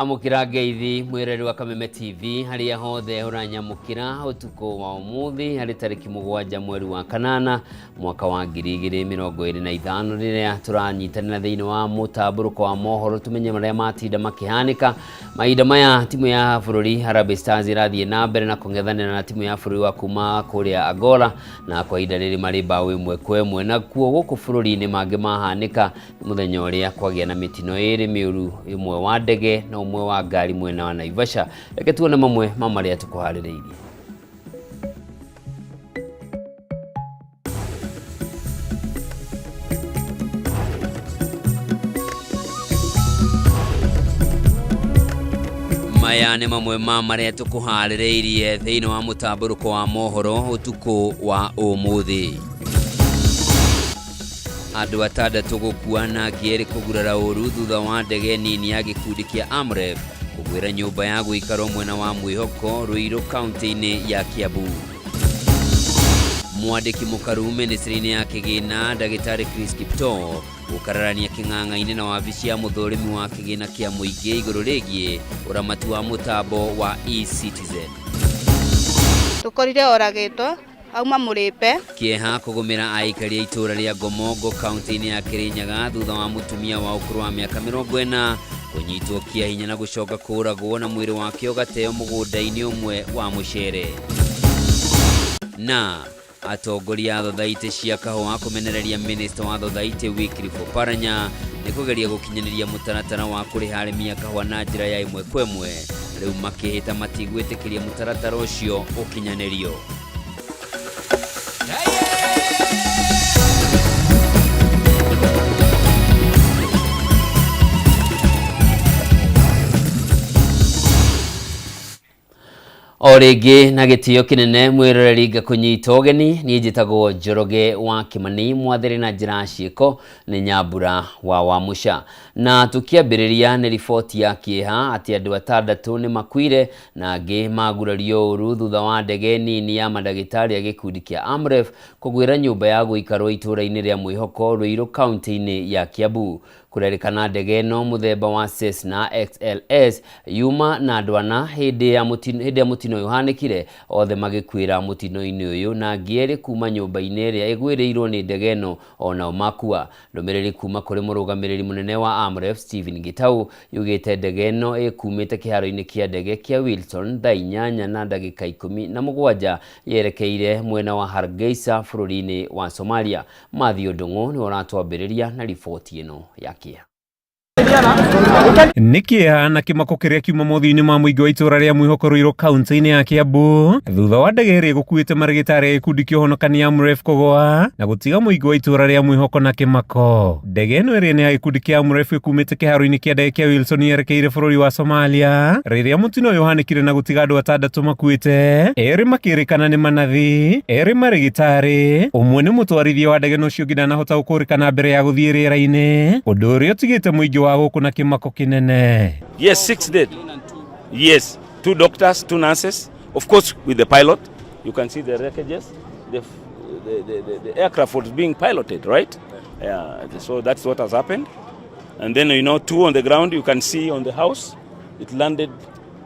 Amũkĩra ngeithi mwĩroreri wa Kameme TV harĩa hothe ũranyamũkĩra ũtukũ wa ũmũthĩ harĩ tarĩki 7 mweri wa kanana mwaka wa 2025, rĩrĩa tũranyitanĩra thĩinĩ wa mũtambũrũko wa mohoro tũmenye marĩa matinda makĩhanĩka mahinda maya. Timu ya bũrũri Harambee Stars ĩrathiĩ na mbere na kũng'ethanĩra na timu ya bũrũri wa kuma kũrĩa Angola, na kwa ihinda rĩrĩ marĩ mbaũ 1-1. Nakuo gũkũ bũrũri-inĩ mangĩ mahanĩka mũthenya ũrĩa kwagĩa na mĩtino ĩrĩ mĩũru, ũmwe wa ndege na ũmwe wa ngari mwena wa Naivasha. Reke tuone mamwe ma marĩa tũkũharĩrĩirie. Maya nĩ mamwe ma marĩa tũkũharĩrĩirie thĩinĩ wa mũtambũrũko wa mohoro ũtukũ wa ũmũthĩ. Andũ 6 gũkua na angĩ 2 kũgurara ũru thutha wa ndege nini ya gĩkundi kĩa Amref kũgwĩra nyũmba ya gũikarwo mwena wa Mwĩhoko, Ruiru, kaunti-inĩ ya Kiambu. Mwandĩki mũkaru ministry-inĩ ya kĩgĩna ndagĩtarĩ Chris Kiptoo gũkararania kĩng'ang'a-inĩ na wabici ya mũthũrimi wa kĩgĩna kĩa mũingĩ igũrũ rĩgiĩ ũramati wa mũtambo wa eCitizen. Tũkorire oragĩtwo auma mũrĩpe. Kĩeha kũgũmĩra aikari a itũũra rĩa Ngomongo kaunti-inĩ ya Kĩrĩnyaga thutha wa mũtumia wa ũkũrũ wa mĩaka 40 kũnyitwo kĩa hinya na gũcoka kũũragwo na mwĩrĩ wake ũgateo mũgũnda-inĩ ũmwe wa mũcere. Na atongoria a thothaitĩ cia kahũa kũmenereria minista wa thothaitĩ Wycliffe Oparanya nĩ kũgeria gũkinyanĩria mũtaratara wa kũrĩha arĩmi a kahũa na njĩra ya 1-1, rĩu makĩhĩta matigwĩtĩkĩria mũtaratara ũcio ũkinyanĩrio. O rĩngĩ na gĩtĩo kĩnene mwĩroreri ngakũnyita ũgeni, niĩ njĩtagwo Njoroge wa Kĩmani, mwathĩrĩ na njĩra ya ciĩko nĩ Nyambura wa Wamũca. Na tũkĩambĩrĩria nĩ riboti ya kĩeha atĩ andũ 6 nĩ makuire na angĩ magurario ũru thutha wa ndege nini ya mandagĩtarĩ a gĩkundi kĩa Amref kũgwĩra nyũmba ya gũikarwo itũũra-inĩ rĩa Mwĩhoko, Ruiru, kaunti-inĩ ya Kiambu. Kũrerĩkana ndege ĩno mũthemba wa Cessna XLS yuma na andũ 4 hĩndĩ ya mũtino ũyũ ũhanĩkire, othe magĩkuĩra mũtino-inĩ ũyũ, na angĩ 2 kuma nyũmba-inĩ ĩrĩa ĩgwĩrĩirwo nĩ ndege ĩno onao makua. Ndũmĩrĩri kuma kũrĩ mũrũgamĩrĩri mũnene wa Amref Stephen Gitau yugĩte ndege ĩno ĩkumĩte kĩharo-inĩ kĩa ndege kĩa Wilson thaa 8:17 yerekeire mwena wa Hargeisa bũrũri-inĩ wa Somalia. Matthew Ndung'u nĩwe ũratwambĩrĩria na riboti ĩno ya kĩeha. Nĩ kĩeha na kĩmako kĩrĩa kiuma mothiũ-inĩ ma mũingĩ wa itũũra rĩa Mwĩhoko Ruiru kaunti-inĩ ya Kiambu thutha wa ndege ĩrĩa ĩgũkuĩte marĩgĩtarĩ a gĩkundi kĩa ũhonokania Amref kũgũa na gũtiga mũingĩ wa itũũra rĩa Mwĩhoko na kĩmako. Ndege ĩno ĩrĩa nĩ ya gĩkundi kĩa Amref ĩkumĩte kĩharo-inĩ kĩa ndege kĩa Wilson yerekeire bũrũri wa Somalia rĩrĩa mũtino ũyũ ũhanĩkire na gũtiga andũ 6 makuĩte, 2 makĩrĩkana nĩ manathi, 2 marĩgĩtarĩ, ũmwe nĩ mũtwarithia wa ndege na ũcio ũngĩ ndanahota gũkũrĩkana mbere ya gũthiĩ rĩera-inĩ, ũndũ ũrĩa ũtigĩte mũingĩ wa gũkũ na kĩmako kĩnene. Yes, 6 dead. Yes, 2 doctors, 2 nurses, of course with the pilot. You can see the wreckages. The aircraft was being piloted, right? Yeah, so that's what has happened. And then, 2 on the ground, you can see on the house. It landed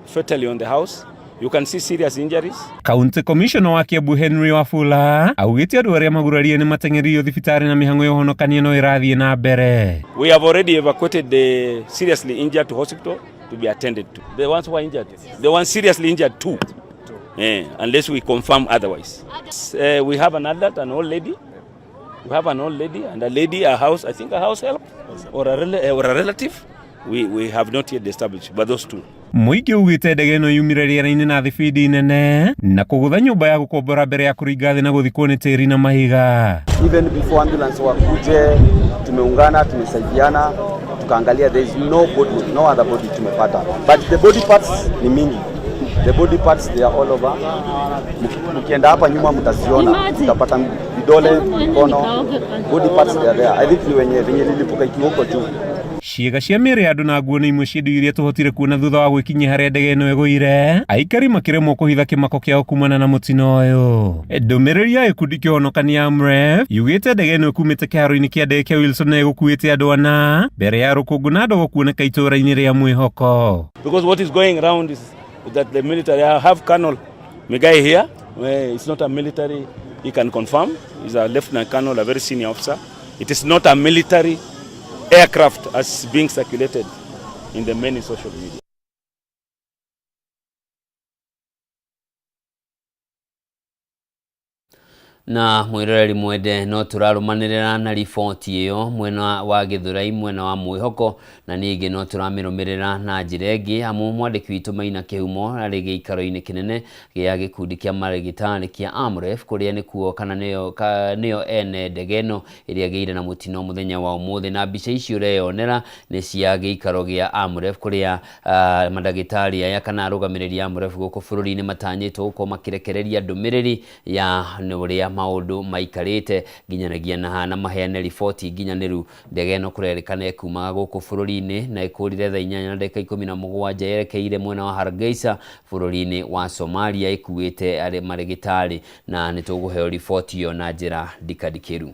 fatally on the house. You can see serious injuries. County Commissioner wa Kiambu Henry Wafula augĩte andũ arĩa magurarie nĩ mateng'eririo thibitarĩ na mĩhang'o ya ũhonokania no ĩrathiĩ na mbere. We have already evacuated the seriously injured to hospital to be attended to. The ones who are injured, the ones seriously injured too. Unless we confirm otherwise. We have an adult, an old lady. We have an old lady and a lady, a house, I think a house help or a relative. We have not yet established, but those two. Mũingĩ ugĩte ndege ĩno yumire rĩera-inĩ na thibindi nene na kũgũtha nyũmba ya gũkombora mbere ya kũringa thĩ na gũthikwo nĩ tĩri na mahiga. Even before ambulance wakuje, tumeungana, tumesaidiana, tukaangalia there is no body, no other body tumepata. But the body parts ni mingi. The body parts they are all over. Mkienda hapa nyuma mtaziona, mtapata vidole, mikono, body parts they are there. I think ni wenye venye lilipuka ikiwa huko juu. Ciĩga cia mĩĩrĩ ya andũ na nguo nĩ imwe cia indo iria tũhotire kuona thutha wa gwĩkinyia harĩa ndege ĩno ĩgũire, aikari makĩremwo kũhitha kĩmako kĩao kumana na mũtino ũyũ. Ndũmĩrĩri ya gĩkundi kĩa ũhonokania Amref yugĩte ndege ĩno ĩkumĩte kĩharo-inĩ kĩa ndege kĩa Wilson na ĩgũkuĩte andũ ana mbere ya rũkũngũ na ndogo kuoneka itũũra-inĩ rĩa Mwĩhoko. Because what is going round is that the military, I have Colonel Migai here, it's not a military, he can confirm, he's a lieutenant colonel, a very senior officer. It is not a military aircraft as being circulated in the many social media. Na mwiroreri mwende no tũrarũmanĩrĩra na riboti ĩyo mwena wa Gĩthũrai, mwena wa Mwĩhoko, na ningĩ no tũramĩrũmĩrĩra na njĩra ĩngĩ, amu mwandĩki witũ Maina Kĩhumo arĩ gĩikaro-inĩ kĩnene gĩa gĩkundi kĩa marĩgĩtarĩ kĩa Amref, kũrĩa nĩkuo kana nĩo ene ndege ĩno ĩrĩa ĩgĩire na mũtino mũthenya wa ũmũthĩ. Na mbica ici ũreyonera nĩ cia gĩikaro gĩa Amref, kũrĩa mandagĩtarĩ aya kana arũgamĩrĩri a Amref gũkũ bũrũri-inĩ matanyĩtwo gũkorwo makĩrekereria ndũmĩrĩri ya ũrĩa maũndũ maikarĩte nginyanagia na hana maheane riboti nginyanĩru. Ndege ĩno kũrerĩkana ĩkumaga gũkũ bũrũri-inĩ na ĩkũrire thaa 8:17 yerekeire mwena wa Hargeisa bũrũri-inĩ wa Somalia ĩkuĩte arĩ marĩgĩtarĩ, na nĩ tũgũheo riboti ĩyo na njĩra ndikandikĩru.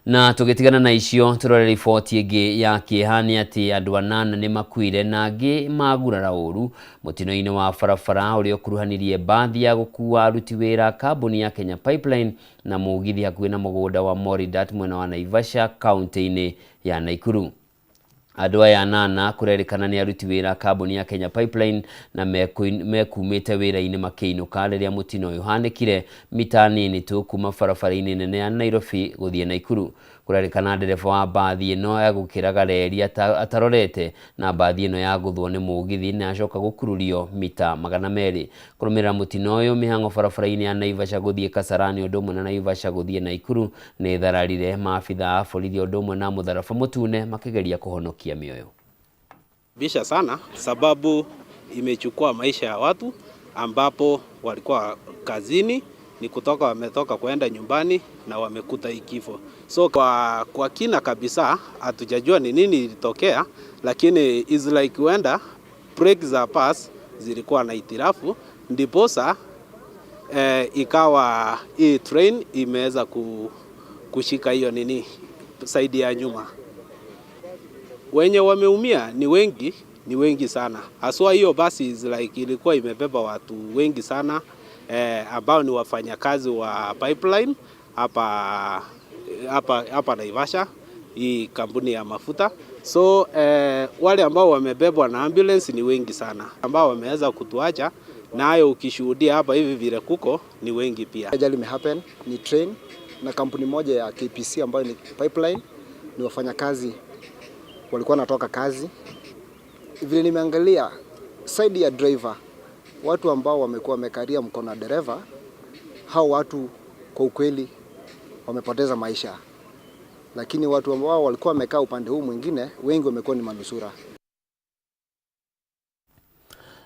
Na tũgĩtigana na icio, tũrore riboti ĩngĩ ya kĩeha nĩ atĩ andũ anana nĩ makuire na angĩ magurara ũru mũtino-inĩ wa barabara ũrĩa ũkuruhanirie mbathi ya gũkua aruti wĩra kambuni ya Kenya Pipeline na mũgithi hakuhĩ na mũgũnda wa Moridat mwena wa Naivasha kaunti-inĩ ya Nakuru. Andũ aya anana kũrerĩkana nĩ aruti wĩra kambuni ya Kenya Pipeline na mekumĩte wĩra-inĩ makĩinũka rĩrĩa mũtino ũyũ ũhanĩkire mita nini tu kuma barabara-inĩ nene ya Nairobi gũthiĩ Nakuru. Kũrerĩkana ndereba wa mbathi ĩno egũkĩraga reri atarorete, na mbathi ĩno yagũthwo nĩ mũgithi na yacoka gũkururio mita 200. Kũrũmĩrĩra mũtino ũyũ, mĩhang'o barabara-inĩ ya Naivasha gũthiĩ Kasarani ũndũ ũmwe na Naivasha gũthiĩ Nakuru nĩ thararire, maabitha a borithi ũndũ ũmwe na mũtharaba mũtune makĩgeria kũhonokia mĩoyo. Bisha sana sababu imechukua maisha ya watu ambapo walikuwa kazini, ni kutoka wametoka kwenda nyumbani na wamekuta hii kifo. So kwa kina kabisa hatujajua ni nini ilitokea, lakini is like huenda brake za bus zilikuwa na itirafu, ndiposa ikawa hii train imeweza kushika hiyo nini side ya nyuma. Wenye wameumia ni wengi, ni wengi sana. Haswa hiyo basi is like ilikuwa imebeba watu wengi sana, ambao ni wafanyakazi wa pipeline hapa Naivasha, hii kampuni ya mafuta. So wale ambao wamebebwa na ambulance ni wengi sana, ambao wameweza kutuacha, nayo ukishuhudia hapa hivi vile kuko ni wengi pia. Ajali imehappen ni train na kampuni moja ya KPC ambayo ni pipeline, ni wafanyakazi walikuwa wanatoka kazi. Vile nimeangalia side ya driver, watu ambao wamekuwa wamekaria mkono wa dereva, hao watu kwa ukweli wamepoteza maisha. Lakini watu ambao walikuwa wamekaa upande huu mwingine, wengi wamekuwa ni manusura.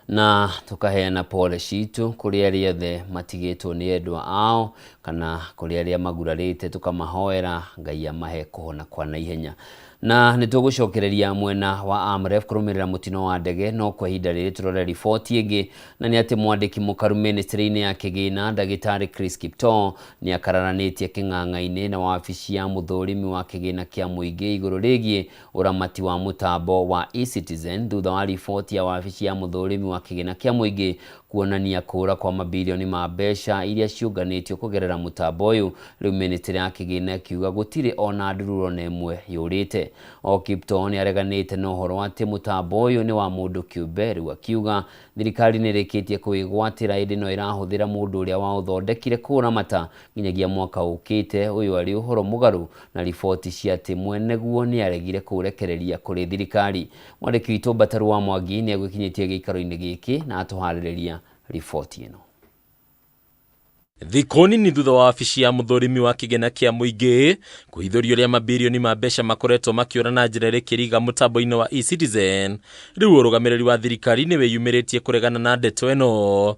Na tukaheana pole citu kuri aria othe matigĩtwo nĩ endwa ao kana kuri aria magurarĩte, tukamahoera Ngai amahe kũhona kwa naihenya. Na nĩ tũgũcokereria mwena wa Amref kũrũmĩrĩra mũtino wa ndege, no kwa ihinda rĩrĩ tũrore riboti ĩngĩ, na nĩ atĩ mwandĩki mũkaru ministry-inĩ ya kĩgĩna ndagĩtarĩ Chris Kiptoo nĩ akararanĩtie kĩng'ang'a-inĩ na wabici ya mũthũrimi wa kĩgĩna kĩa mũingĩ igũrũ rĩgiĩ ũramati wa mũtambo wa eCitizen thutha wa riboti ya wabici ya mũthũrimi wa kĩgĩna kĩa mũingĩ kuonania kũra kwa mabilioni ma mbeca iria ciũnganĩtio kũgerera mũtambo ũyũ. Rĩu ministry ya kĩgĩna ĩkiuga gũtirĩ ona ndururo na ĩmwe yũrĩte. O Kiptoo nĩ areganĩte na ũhoro atĩ mũtambo ũyũ nĩ wa mũndũ kĩũmbe, rĩu akiuga thirikari nĩ ĩrĩkĩtie kũwĩgwatĩra ĩndĩ no ĩrahũthĩra mũndũ ũrĩa waũthondekire kũũramata nginyagia mwaka ũkĩte. Ũyũ arĩ ũhoro mũgarũ na riboti cia atĩ mwene guo nĩ aregire kũũrekereria kũrĩ thirikari. Mwandĩki witũ Mbataru wa Mwangi nĩ egwĩkinyĩtie gĩikaro-inĩ gĩkĩ na atũharĩrĩria riboti ĩno. Thikũ nini thutha wa wabici ya mũthũrimi wa kĩgĩna kĩa mũingĩ kũhithũria ũrĩa mabirioni ma mbeca makoretwo makĩũra na njĩra ĩrĩ kĩriga mũtambo-inĩ wa eCitizen, rĩu ũrũgamĩrĩri wa thirikari nĩ wĩyumĩrĩtie kũregana na ndeto ĩno.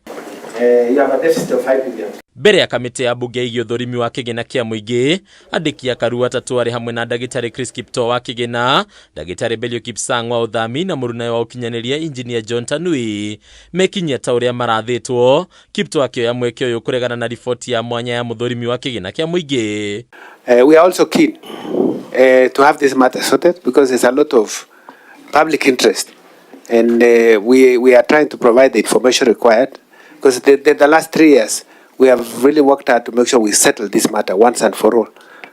You have a deficit of 5 billion. Mbere ya kamĩtĩ ya mbunge ĩgiĩ ũthũrimi wa kĩgĩna kĩa mũingĩ, andĩki a Karua atatũ arĩ hamwe na ndagĩtarĩ Chris Kiptoo wa kĩgĩna, ndagĩtarĩ Belio Kipsang wa ũthami na mũrunawe wa ũkinyanĩria Engineer John Tanui mekinyia ta ũrĩa marathĩtwo, Kiptoo akĩoya mweke ũyũ kũregana na riboti ya mwanya ya mũthũrimi wa kĩgĩna kĩa mũingĩ. We are also keen to have this matter sorted because there's a lot of public interest, and we are trying to provide the information required, because the last 3 years we have really worked hard to make sure we settle this matter once and for all.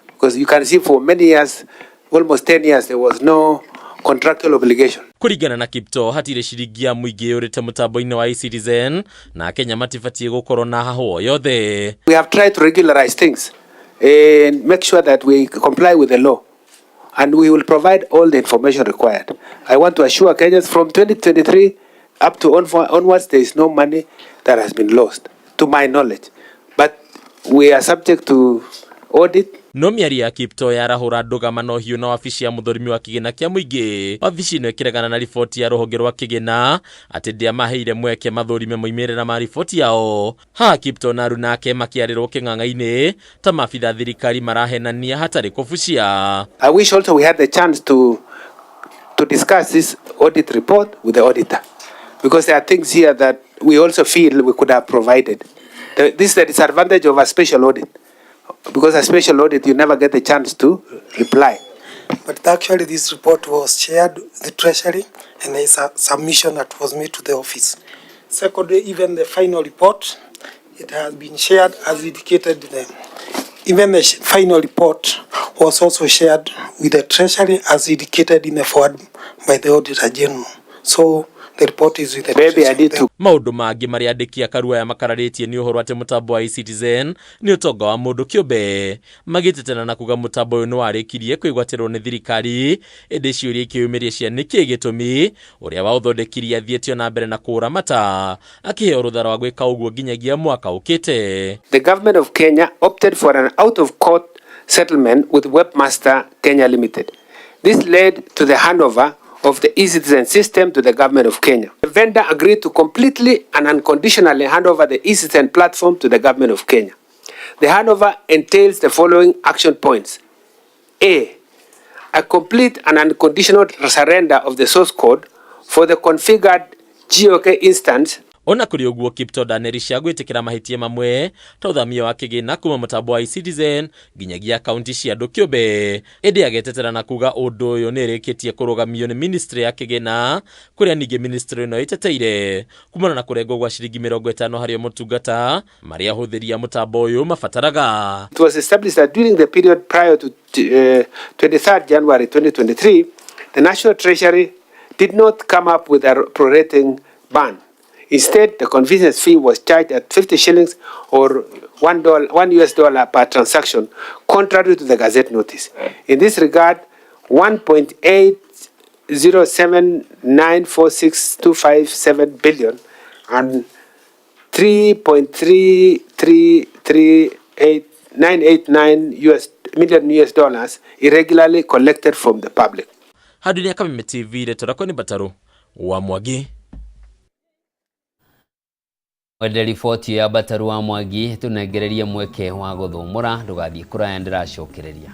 Because you can see for many years, almost 10 years, there was no contractual obligation. Kũringana na Kiptoo, hatirĩ ciringi ya mũingĩ yũrĩte mũtambo-inĩ wa eCitizen na Kenya matibatiĩ gũkorwo na hahũ o yothe. We have tried to regularize things and make sure that we comply with the law, and we will provide all the information required. I want to assure Kenyans from 2023 up to onwards, there is no money that has been lost, to my knowledge. But we are subject to audit. No mĩario ya Kiptoo yarahũra ndũgamano hiũ na wabici ya mũthũrimi wa kĩgĩna kĩa mũingĩ. Wabici ĩno ĩkĩregana na riboti ya rũhonge rwa kĩgĩna atĩ ndĩamaheire mweke mathũrime moimĩrĩra ma riboti yao. Haha Kiptoo na aruna ake makĩarĩrwo kĩng'ang'a-inĩ ta maabitha thirikari marahenania hatarĩ kũbucia. I wish also we had the chance to discuss this audit report with the auditor, because there are things here that we also feel we could have provided. This is the disadvantage of a special audit, because a special audit you never get the chance to reply. But actually this report was shared with the Treasury, and there is a submission that was made to the office. Secondly, even the final report, it has been shared as indicated there. Even the final report was also shared with the Treasury as indicated in the forward by the Auditor General. So the report is with the Maybe I Treasury. need to Maũndũ mangĩ marĩa andĩki a Karua aya makararĩtie nĩ ũhoro atĩ mũtambo wa eCitizen nĩ ũtonga wa mũndũ kĩũmbe, magĩtetera na kuga mũtambo ũyũ nĩ warĩkirie kwĩgwatĩrwo nĩ thirikari, ĩndĩ ciũria ikĩyumĩria cia nĩkĩ gĩtũmi ũrĩa waũthondekirie athiĩte na mbere na kũũramata akĩheo rũtha rwa gwĩka ũguo nginyagia mwaka ũkĩte. The government of Kenya opted for an out-of-court settlement with Webmaster Kenya Limited. This led to the handover of the eCitizen system to the government of Kenya. The vendor agreed to completely and unconditionally hand over the eCitizen platform to the government of Kenya. The handover entails the following action points. A, a complete and unconditional surrender of the source code for the configured GOK instance. Ona kũrĩ ũguo, Kiptoo ndanerisha gwĩtĩkĩra mahĩtia mamwe ta ũthamia wa kĩgĩna kuma mũtambo wa eCitizen nginyagia akaunti cia andũ kĩũmbe, ĩndĩ agetetera na kuga ũndũ ũyũ nĩ ĩrĩkĩtie kũrũgamio nĩ ministry ya kĩgĩna, kũrĩa ningĩ ministry ĩno ĩteteire kumana na kũrengwo gwa ciringi 50 harĩ o motungata marĩa ahũthĩri a mũtambo ũyũ mabataraga. It was established that during the period prior to 23rd January 2023, the National Treasury did not come up with a prorating ban. Instead, the convenience fee was charged at 50 shillings or $1, $1 US per transaction, contrary to the Gazette notice. In this regard, 1.807946257 billion and 3.3338 989 US million US dollars irregularly collected from the public. Handũ-inĩ ya Kameme TV, rĩtwa rĩakwa nĩ Mbataru wa Mwangi. Wende riboti ya Mbataru wa Mwangi tunengererie mweke wa gũthũmũra, ndũgathiĩ kũraya, ndĩracokereria.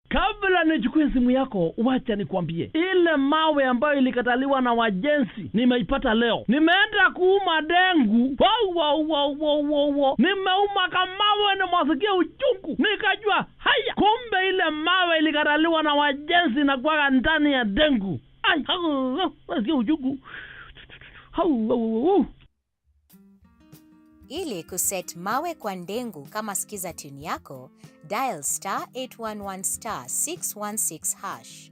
Kabla nichukue simu yako, wacha nikwambie, ile mawe ambayo ilikataliwa na wajenzi nimeipata leo. Nimeenda kuuma dengu, wow, wow, wow, wow, wow, wow. Nimeuma kamawe, nimwasikia uchungu, nikajua haya, kumbe ile mawe ilikataliwa na wajenzi na kwaga ndani ya dengu. Ai, hau, hau, nasikia uchungu. Hau, hau, hau. Ili kuset mawe kwa ndengu kama skiza tune yako, dial star 811 star 616 hash.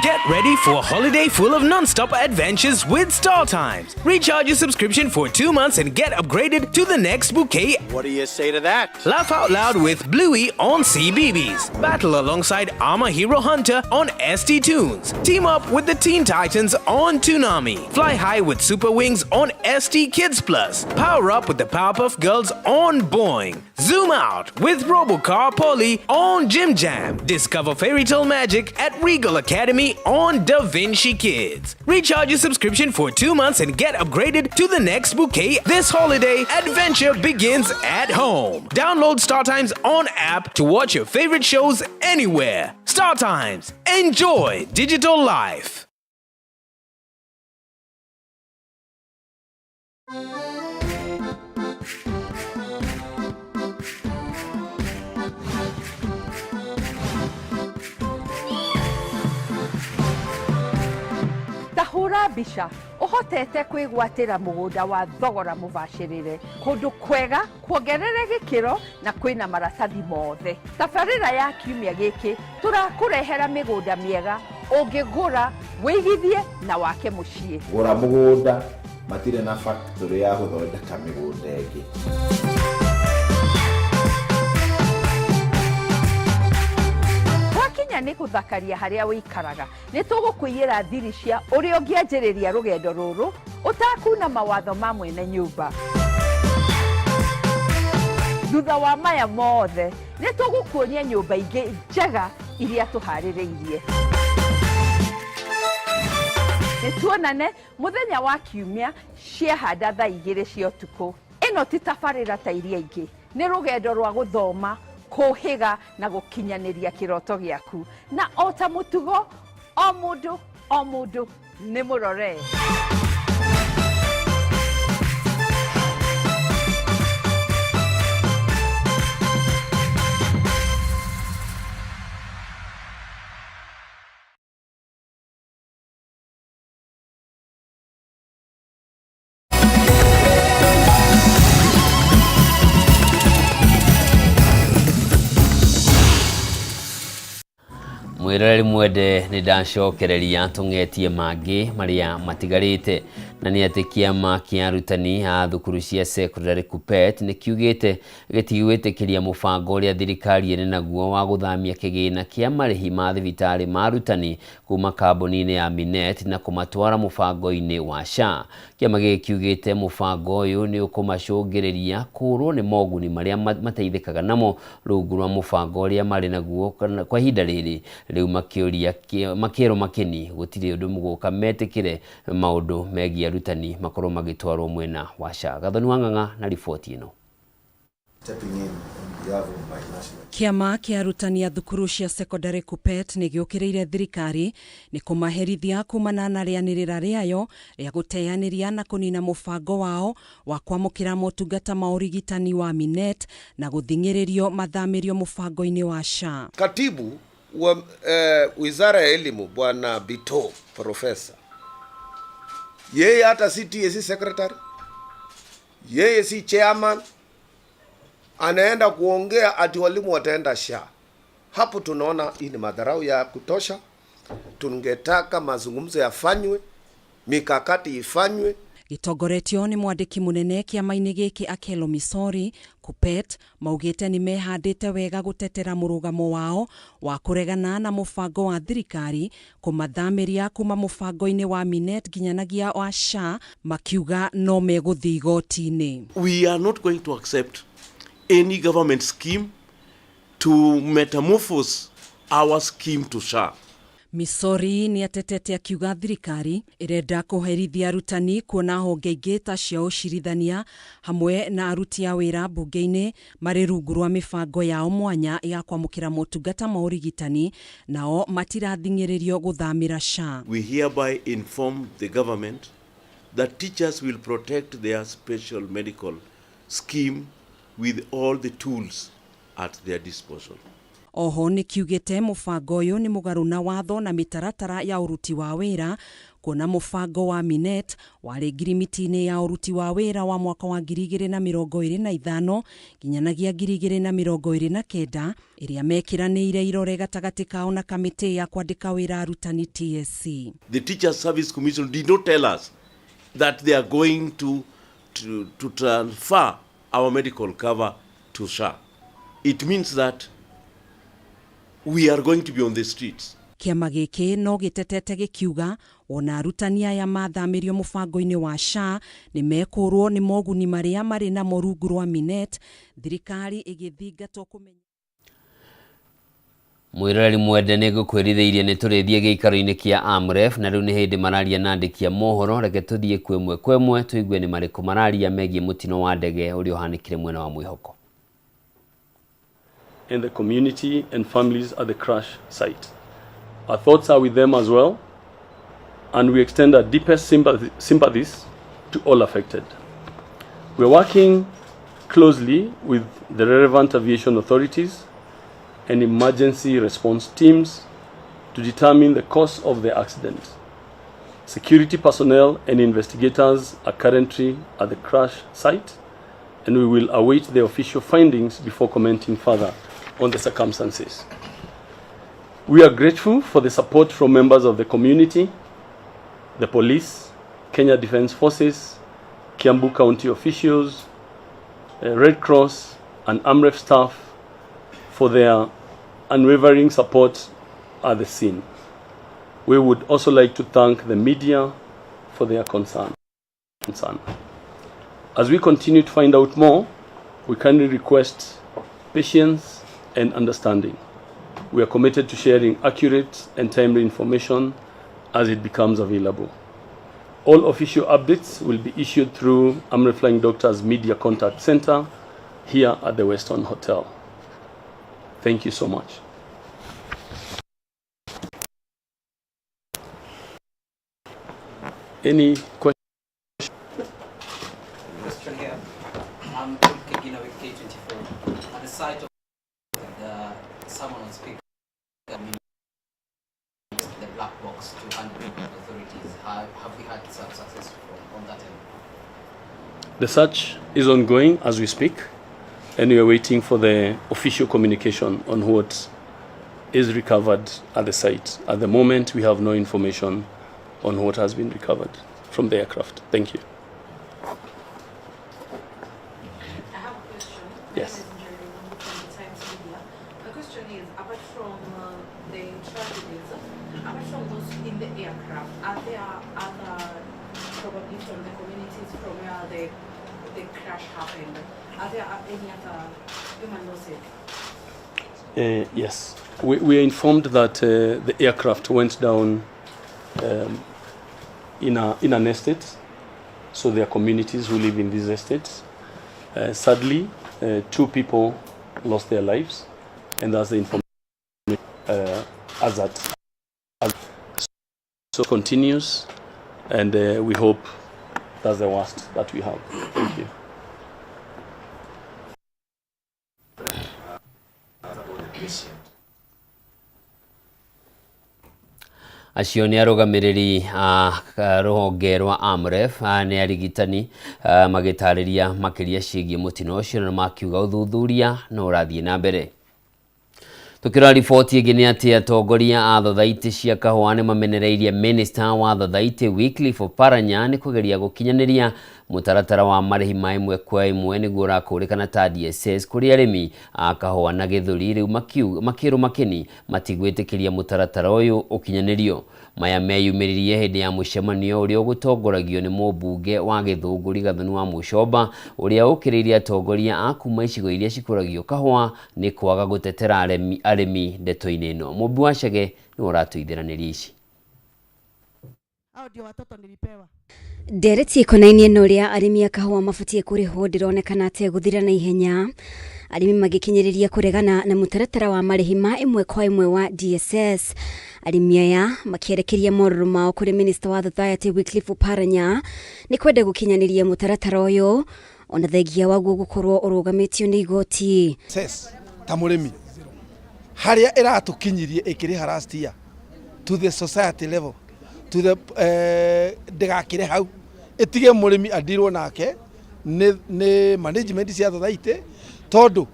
Get ready for a holiday full of non-stop adventures with StarTimes. Recharge your subscription for 2 months and get upgraded to the next bouquet. What do you say to that? Laugh out loud with Bluey on CBeebies. Battle alongside Armor Hero Hunter on ST Tunes. Team up with the Teen Titans on Toonami. Fly high with Super Wings on ST Kids Plus. Power up with the Powerpuff Girls on Boing. Zoom out with Robocar Polly on Jim Jam. Discover fairy tale magic at Regal Academy on Da Vinci Kids. Recharge your subscription for 2 months and get upgraded to the next bouquet this holiday. Adventure begins at home. Download StarTimes on app to watch your favorite shows anywhere. StarTimes. Enjoy digital life. Ta hũra mbica ũhotete kwĩgwatĩra mũgũnda wa thogora mũbacĩrĩre kũndũ kwega kuongerere gĩkĩro na kwĩna maratathi mothe. Tabarĩra ya kiumia gĩkĩ tũrakũrehera mĩgũnda mĩega ũngĩgũra wĩigithie na wake mũciĩ. Gũra mũgũnda matirĩ na factory ya gũthondeka mĩgũnda ĩngĩ. Gwakinya nĩ gũthakaria harĩa ũikaraga nĩ tũgũkũiyĩra thiri cia ũrĩa ũngĩanjĩrĩria rũgendo rũrũ ũtakuna mawatho ma mwene nyũmba. Thutha wa maya mothe nĩ tũgũkuonia nyũmba ingĩ njega iria tũharĩrĩirie. Nĩ tuonane mũthenya wa kiumia ciahanda thaa 2 cia ũtukũ. Ĩno ti tabarĩra ta iria ingĩ, nĩ rũgendo rwa gũthoma kũhĩga na gũkinyanĩria kĩroto gĩaku, na o ta mũtugo o mũndũ o mũndũ nĩ mũrore. Mwĩroreri mwende, nĩ ndacokereria tũng'etie mangĩ marĩa matigarĩte, na nĩ atĩ kĩama kĩa arutani a thukuru cia secondary KUPPET nĩ kiugĩte gĩtigwĩtĩkĩria mũbango ũrĩa thirikari ĩrĩ naguo wa gũthamia kĩgĩna kĩa marĩhi ma thibitarĩ ma arutani kuma kambuni-inĩ ya Minet na kũmatwara mũbango-inĩ wa SHA. Kĩama gĩkĩ kiugĩte mũbango ũyũ nĩ ũkũmacũngĩrĩria kũũrwo nĩ moguni marĩa mateithĩkaga namo rungu rwa mũbango ũrĩa marĩ naguo kwa ihinda rĩrĩ. Rĩu makĩũria makĩrwo makĩni gũtirĩ ũndũ mũgũka metĩkĩre maũndũ megiĩ arutani makorwo magĩtwarwo mwena wa SHA. Gathoni wa Ng'ang'a na riboti ĩno. Kĩama kĩa arutani a thukuru cia secondary KUPPET nĩ gĩũkĩrĩire thirikari nĩ kũmaherithia kumana na rĩanĩrĩra rĩayo rĩa gũteanĩria na kũnina mũbango wao wa kwamũkĩra motungata ma ũrigitani wa Minet na gũthing'ĩrĩrio mathamĩrio mũbango-inĩ wa SHA. Katibu wa Wizara ya Elimu Bwana Bito Profesa, yeye hata si TSC secretary, yeye si chairman, anaenda kuongea ati walimu wataenda SHA. Hapo tunaona hii ni madharau ya kutosha. Tungetaka mazungumzo yafanywe, mikakati ifanywe. Gĩtongoretio nĩ mwandĩki mũnene kĩama-inĩ gĩkĩ Akelo Misori, KUPPET maugĩte nĩ mehandĩte wega gũtetera mũrũgamo wao wa kũregana na mũbango wa thirikari kũmathamĩria kuma mũbango-inĩ wa Minet nginyanagia wa SHA, makiuga no megũthiĩ igoti-inĩ. We are not going to accept any government scheme to metamorphose our scheme to SHA. Misori nĩ atetete akiuga thirikari ĩrenda kũherithia arutani kuona honge ingĩ ta cia ũcirithania hamwe na aruti a wĩra mbunge-inĩ marĩ rungu rwa mĩbango yao mwanya ya kwamũkĩra motungata ma ũrigitani nao matirathing'ĩrĩrio gũthamĩra SHA. We hereby inform the government that teachers will protect their special medical scheme with all the tools at their disposal. Oho nĩkiugĩte mũbango ũyũ nĩ mũgarũ na watho na mĩtaratara ya ũruti wa wĩra kuona mũbango wa Minet warĩ ngirimiti-inĩ ya ũruti wa wĩra wa mwaka wa 2025 nginyanagia 2029 ĩrĩa mekĩranĩire irore gatagatĩ kao na kamĩtĩ ya kwandĩka wĩra arutani TSC. The Teachers Service Commission did not tell us that they are going to transfer our medical cover to SHA. It means that we are going to be on the streets. Kĩama gĩkĩ no gĩtetete gĩkiuga wona arutani aya mathamĩrio mũbango-inĩ wa SHA nĩ mekũrwo nĩ moguni marĩa marĩ namo rungu rwa Minet, thirikari ĩgĩthingatwo kũmenya. Mwĩroreri mwende nĩ ngũkwĩrithĩirie nĩ tũrĩthiĩ gĩikaro-inĩ kĩa Amref na rĩu nĩ hĩndĩ mararia na andĩki a mohoro. Reke tũthiĩ kwa ĩmwe kwa ĩmwe tũigue nĩ marĩkũ mararia megiĩ mũtino wa ndege ũrĩa ũhanĩkire mwena wa Mwĩhoko. And the community and families at the crash site. Our thoughts are with them as well, and we extend our deepest sympathies to all affected. We are working closely with the relevant aviation authorities and emergency response teams to determine the cause of the accident. Security personnel and investigators are currently at the crash site, and we will await the official findings before commenting further on the circumstances. We are grateful for the support from members of the community, the police, Kenya Defence Forces, Kiambu County officials, Red Cross, and AMREF staff for their unwavering support at the scene. We would also like to thank the media for their concern. As we continue to find out more, we kindly request patience and understanding. We are committed to sharing accurate and timely information as it becomes available. All official updates will be issued through Amref Flying Doctors Media Contact Center here at the Weston Hotel. Thank you so much. Any questions? Question here. I'm Paul Kegina with K24. At the site of the someone on speaker, the black box to hand to authorities. Have we had some success on that end? The search is ongoing as we speak, and we are waiting for the official communication on what is recovered at the site. At the moment, we have no information on what has been recovered from the aircraft. Thank you. I have a question. Yes. My name is Njeri Mungu from the Times Media. My question is, apart from the tragedies, apart from those in the aircraft, are there other, probably from the communities from where the crash happened, are there any other human losses? Yes. We are informed that the aircraft went down in an estate, so there are communities who live in these estates. Sadly, 2 people lost their lives, and that's the information as that. So continues, and we hope that's the worst that we have. Thank you. Acio nĩ arũgamĩrĩri a rũhonge rwa AMREF, nĩ arigitani, magĩtarĩria makĩria ciĩgiĩ mũtino ũcio na makiuga ũthuthuria no ũrathiĩ na mbere. Tukĩrora riboti ĩngĩ nĩ atĩ atongoria a thothaitĩ cia kahũa nĩ mamenereirie Minister wa thothaitĩ Wycliffe Oparanya nĩ kũgeria gũkinyanĩria mũtaratara wa marĩhi ma ĩmwe kwa ĩmwe nĩguo ũrakũrĩkana ta DSS kũrĩ arĩmi a kahũa na gĩthũri. Rĩu makĩrũ makĩni matigwĩtĩkĩria mũtaratara ũyũ ũkinyanĩrio. Maya meyumĩririe hĩndĩ ya mũcemanio ũrĩa ũgũtongoragio nĩ mũmbunge wa Gĩthũngũri Gathoni wa Mũcomba ũrĩa ũkĩrĩirie atongoria a kuma icigo iria cikũragio kahũa nĩ kwaga gũtetera arĩmi ndeto-inĩ ĩno. Mũmbi wa Chege nĩwe ũratũithiranĩria ici. Hao ndio watoto nilipewa. Ndereti ikonainie na ũrĩa arĩmi a kahũa mabatiĩ kũrĩhwo ndĩronekana ta ĩgũthira na ihenya. Arĩmi magĩkinyĩrĩria kũregana na mũtaratara wa marĩhi ma ĩmwe kwa ĩmwe wa DSS. Arĩmi aya makĩerekeria morũrũ mao kũrĩ Minister wa Society Wycliffe Oparanya nĩ kwenda gũkinyanĩria mũtaratara ũyũ ona thengia waguo gũkorwo ũrũgamĩtio nĩ igoti. DSS ta mũrĩmi Harĩa ĩratũkinyirie ĩkĩrĩha last year to the society level to the ndĩgakĩre hau, ĩtige mũrĩmi adirwo nake nĩ management cia society, tondũ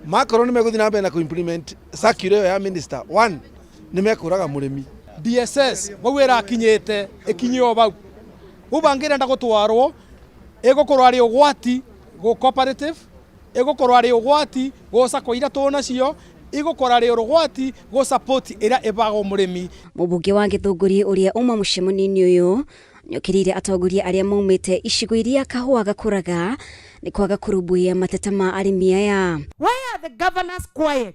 makorwo nĩ megũthiĩ na mbere na kũ-implement circular ĩyo ya minister one, nĩ mekũraga mũrĩmi. DSS vau ĩrakinyĩte ĩkinyie o vau vau bangĩrenda gũtwarwo, ĩgũkorwo arĩ ũgwati gũ cooperative, ĩgũkorwo arĩ ũgwati gũ sacco iria tũnacio, ĩgũkorwo arĩ ũgwati gũ support ĩrĩa ĩbagwo mũrĩmi. Mũmbunge wa Gĩthũngũri ũrĩa uma mũcemanio-inĩ ũyũ nĩokĩrĩire atongoria arĩa maumĩte icigo iria kahũa gakũraga nĩ kwaga kũrũmbũiya mateta ma arĩmi aya. Why are the governors quiet?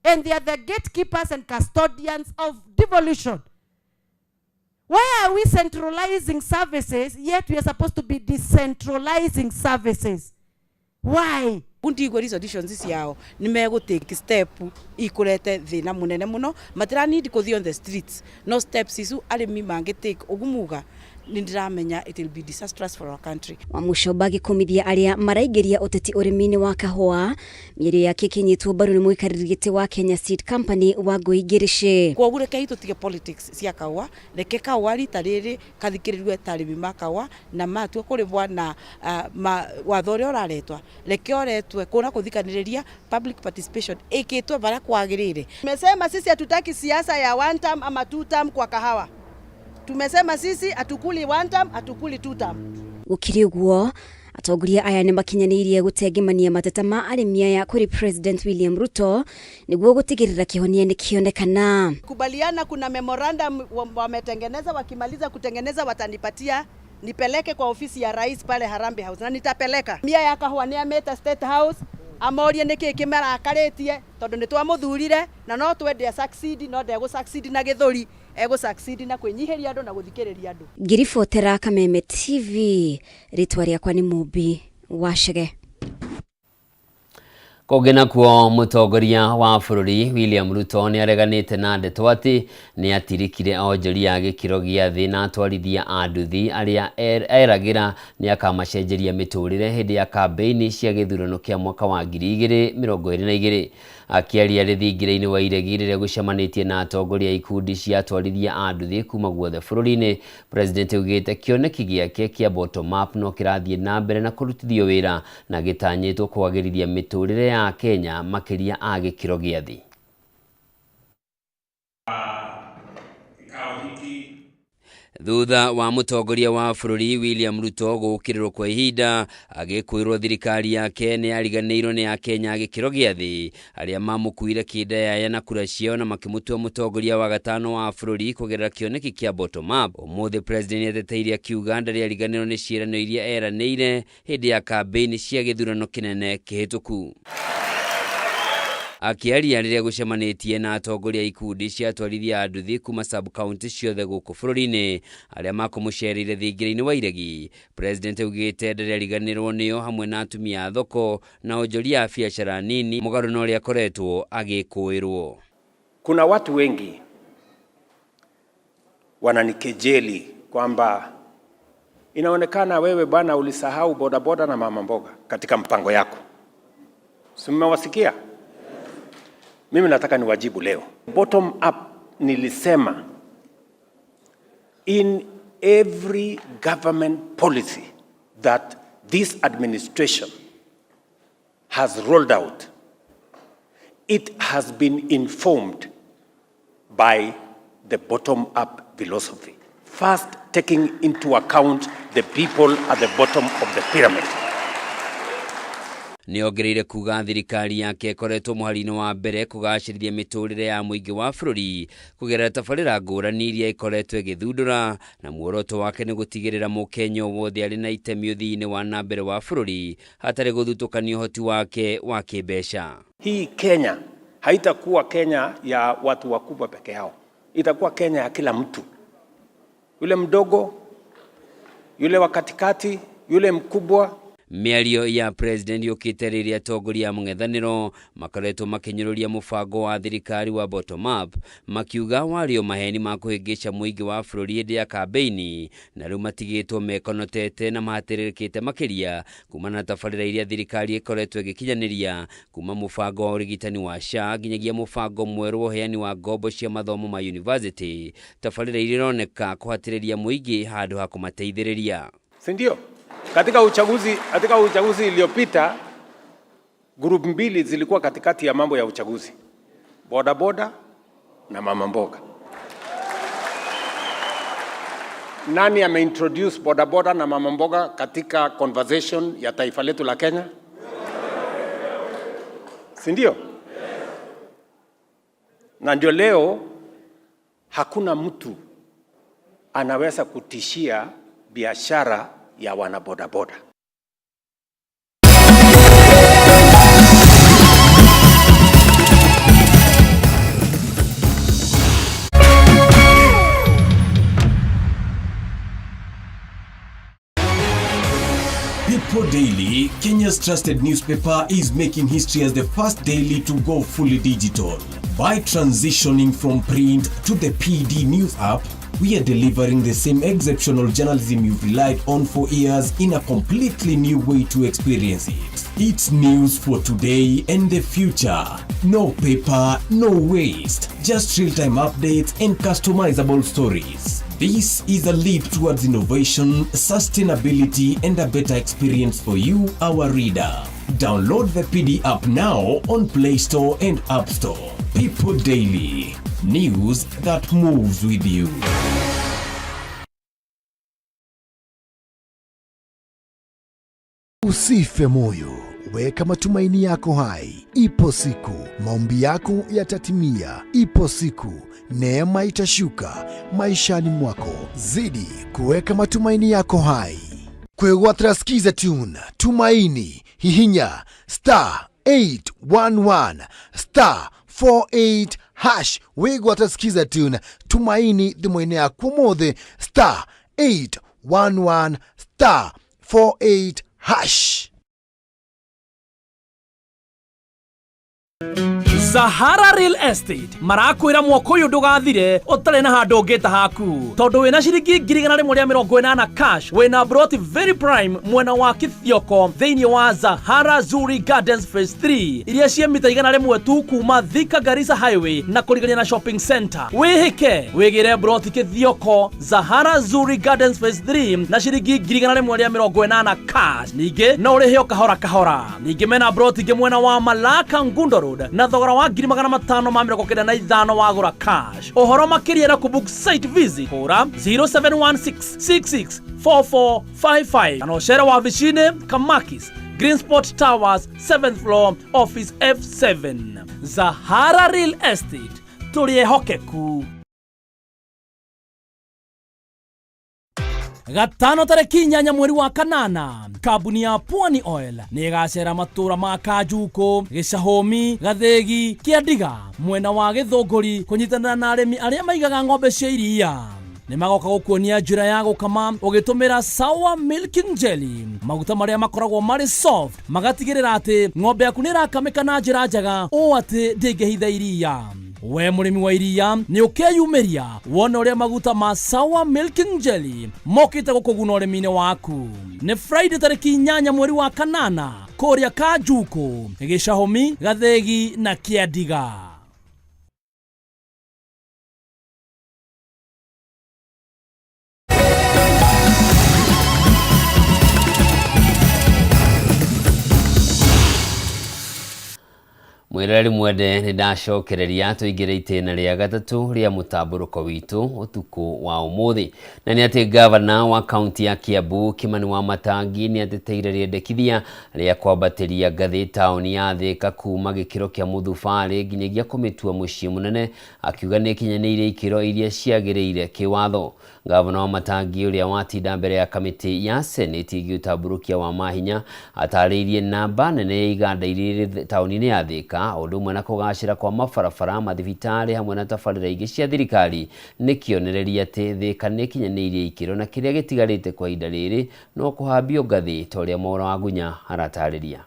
And they are the gatekeepers and custodians of devolution. Why are we centralizing services, yet we are supposed to be decentralizing services? Why? Ndigua resolutions ciao nĩ megũ take step ikũrete thĩna mũnene mũno, matira need kũthiĩ on the streets, no steps icu arĩmi mangĩ take ũguo muga nĩ ndĩramenya it will be disastrous for our country. Wamuchomba agĩkũmithia arĩa maraingĩria ũteti ũrĩmi-inĩ wa kahũa, mĩario yake ĩkĩnyitwo mbaru nĩ mũikarĩri gĩtĩ wa Kenya Seed Company Wangũi Ngĩrĩcĩ. Kwoguo rekei tũtige politics cia kahũa, reke kahũa rita rĩrĩ kathikĩrĩrue ta arĩmi ma kahũa na matua kũrĩmwa na watho ũrĩa ũraretwa reke ũretwe kũna kũthikanĩrĩria, public participation ĩkĩtwe barĩa kwagĩrĩire. Tumesema sisi hatutaki siasa ya one term ama two term kwa kahawa. Tumesema sisi hatukuli one term, hatukuli two term. Gũkĩrĩ ũguo, atongoria aya nĩ makinyanĩirie gũtengemania mateta ma arĩmi aya kũrĩ President William Ruto nĩguo gũtigĩrĩra kĩhonia nĩ kĩonekana. Kubaliana, kuna memorandum wametengeneza, wakimaliza kutengeneza watanipatia nipeleke kwa ofisi ya rais pale Harambee House na nitapeleka. Mia ya kahũa nĩ amĩte State House amorie nĩkĩ kĩmarakarĩtie, tondũ nĩ twamũthurire na no twende succeed, no ndegũ succeed na gĩthũri, egũ succeed na kwĩnyihĩria andũ na gũthikĩrĩria andũ. Ngĩribotera Kameme TV, rĩtwa rĩakwa nĩ Mũmbi wa Chege. Kũngĩ nakuo, mũtongoria wa bũrũri William Ruto nĩ areganĩte na ndeto atĩ nĩ atirikire onjoria a gĩkĩro gĩa thĩ na atwarithia a nduthi arĩa eragĩra nĩ akamacenjeria mĩtũrĩre hĩndĩ ya kambĩini cia gĩthurano kĩa mwaka wa 2022. Akĩaria rĩthingira-inĩ wa Iregi rĩrĩa gũcemanĩtie na atongoria a ikundi cia atwarithia a nduthi kuma guothe bũrũri-inĩ, President augĩte kĩoneki gĩake kĩa bottom up no kĩrathiĩ na mbere na kũrutithio wĩra na gĩtanyĩtwo kwagĩrithia mĩtũrĩre ya Kenya, makĩria a gĩkĩro gĩa thĩ. Thutha wa mũtongoria wa bũrũri William Ruto gũũkĩrĩrwo kwa ihinda agĩkwĩrwo thirikari yake nĩ yariganĩirwo nĩ Akenya a gĩkĩro gĩa thĩ arĩa mamũkuire kĩndayaya na kura ciao na makĩmũtua mũtongoria wa gatano wa bũrũri kũgerera kĩoneki kĩa bottom up. Ũmũthĩ President nĩateteire akiuga ndarĩ ariganĩrwo nĩ ciĩranĩro iria eranĩire hĩndĩ ya kambĩini cia gĩthurano kĩnene kĩhĩtũku. Akĩaria rĩrĩa gũcemanĩtie na atongoria a ikundi cia atwarithia a nduthi kuma sub county ciothe gũkũ bũrũri-inĩ arĩa makũmũcereire thingira-inĩ wa Iregi, President augĩte ndarĩ ariganĩrwo nĩo hamwe na atumia a thoko na onjoria a biacara nini, mũgarũ na ũrĩa akoretwo agĩkũĩrwo. Kuna watu wengi wananikejeli kwamba inaonekana wewe bwana ulisahau bodaboda na mama mboga katika mpango yako. Si mmewasikia? Mimi nataka niwajibu leo. Bottom up nilisema in every government policy that this administration has rolled out, it has been informed by the bottom-up philosophy. First, taking into account the people at the bottom of the pyramid. Nĩongereire kuga thirikari yake ĩkoretwo mũhari-inĩ wa mbere kũgacĩrithia mĩtũrĩre ya mũingĩ wa bũrũri kũgerera tabarĩra ngũrani iria ĩkoretwo ĩgĩthundũra, na muoroto wake nĩ gũtigĩrĩra mũkenya o wothe arĩ na itemi ũthii-inĩ wa na mbere wa bũrũri hatarĩ gũthutũkania ũhoti wake wa kĩmbeca. Hii Kenya haitakuwa Kenya ya watu wakubwa peke yao, itakuwa Kenya ya kila mtu, yule mdogo, yule wa katikati, yule mkubwa. Mĩario ya president yũkĩte rĩrĩa atongoria a mũng'ethanĩro makoretwo makĩnyũrũria mũbango wa thirikari wa bottom up, makiuga warĩ o maheni ma kũhĩngĩca mũingĩ wa bũrũri hĩndĩ ya kambĩini, na rĩu matigĩtwo mekonotete na mahatĩrĩrĩkĩte makĩria kumana na tabarĩra iria thirikari ĩkoretwo ĩgĩkinyanĩria kuma mũbango wa ũrigitani wa SHA nginyagia mũbango mwerũ wa ũheani wa ngombo cia mathomo ma yunivasĩtĩ, tabarĩra iria ironeka kũhatĩrĩria mũingĩ handũ ha kũmateithĩrĩria. Si ndio? Katika uchaguzi iliyopita group mbili zilikuwa katikati ya mambo ya uchaguzi, bodaboda na mama mboga. Nani ameintroduce bodaboda na mama mboga katika conversation ya taifa letu la Kenya? Si ndio? Na ndio leo hakuna mtu anaweza kutishia biashara ya wanabodaboda. People Daily, Kenya's trusted newspaper, is making history as the first daily to go fully digital. By transitioning from print to the PD News app, we are delivering the same exceptional journalism you've relied on for years in a completely new way to experience it. It's news for today and the future. No paper, no waste. Just real-time updates and customizable stories. This is a leap towards innovation, sustainability, and a better experience for you, our reader. Download the PD app now on Play Store and App Store. People Daily. News that moves with you. Usife moyo, weka matumaini yako hai. Ipo siku maombi yako yatatimia. Ipo siku neema itashuka maishani mwako. Zidi kuweka matumaini yako hai. Kwegwatira Skiza Tune Tumaini, hihinya star 811 star 48 hash wigwatira Skiza Tune Tumaini thimũ-inĩ yaku ũmũthĩ star 811 star 48 hash. Sahara Real Estate marakwĩra mwaka ũyũ ndũgathire ũtarĩ na handũ ũngĩta haku tondũ wĩna ciringi 180,000 cash, wĩna broti very prime mwena wa Kithioko thĩinĩ wa Zahara Zuri Gardens Phase 3 iria ciĩ mita 100 tu kuma Thika Garissa Highway na kũrigania na shopping center. Wĩhĩke wĩgĩre broti Kithioko Zahara Zuri Gardens Phase 3 na ciringi 180,000 cash. Ningĩ no ũrĩhe o kahora kahora. Ningĩ mena broti ingĩ mwena wa Malaka Ngundo Road na thogora wa 595,000 wagũra cash. Ũhoro makĩria na kũbook site visit hũra 0716664455 kana ũcere wabici-inĩ Kamakis Green Spot Towers 7th floor office F7. Zahara Real Estate, tũrĩ ehokeku. Gatano tarĩki 8 mweri wa kanana, kambuni ya Pwani Oil nĩ ĩgacera matũra ma Kanjukũ, Gĩcahũmi, Gathĩgi, Kĩandiga mwena wa Gĩthũngũri kũnyitanĩra na arĩmi arĩa maigaga ng'ombe cia iria. Nĩ magoka gũkuonia njĩra ya gũkama ũgĩtũmĩra Sour Milking Jelly, maguta marĩa makoragwo marĩ soft magatigĩrĩra atĩ ng'ombe yaku nĩ ĩrakamĩka na njĩra njega ũũ atĩ ndĩngĩhitha iria. We mũrĩmi wa iria nĩ ũkeyumĩria wone ũrĩa maguta ma Sour Milking Jelly mokĩte gũkũguna ũrĩmi-inĩ waku. Nĩ Friday tarĩki 8 mweri wa kanana kũrĩa Kanjukũ, Gĩcahũmi, Gathĩgi na Kĩandiga. Mwĩroreri mwende, nĩ ndacokereria tũingĩre itĩna rĩa gatatũ rĩa mũtambũrũko witũ ũtukũ wa ũmũthĩ, na nĩ atĩ gavana wa kaunti ya Kiambu Kimani wa Matangi nĩ ateteire rĩendekithia rĩa kwambatĩria ngathĩ taũni ya Thika kuma gĩkĩro kĩa mũthubarĩ nginyagia kũmĩtua mũciĩ mũnene, akiuga nĩ ĩkinyanĩirie ikĩro iria ciagĩrĩire kĩwatho. Gavana wa Matangi ũrĩa watinda mbere ya kamĩtĩ ya Senate ĩgiĩ ũtambũrũkia wa mahinya atarĩirie namba nene ya iganda iria irĩ taũni-inĩ ya Thika Thĩka o ũndũ ũmwe na kũgacĩra kwa mabarabara, mathibitarĩ hamwe na tabarĩra ingĩ cia thirikari nĩ kĩonereria atĩ Thĩka nĩ ĩkinyanĩirie ikĩro na kĩrĩa gĩtigarĩte kwa ihinda rĩrĩ no kũhambio ngathĩ ta ũrĩa Mwaura Wagunya aratarĩria.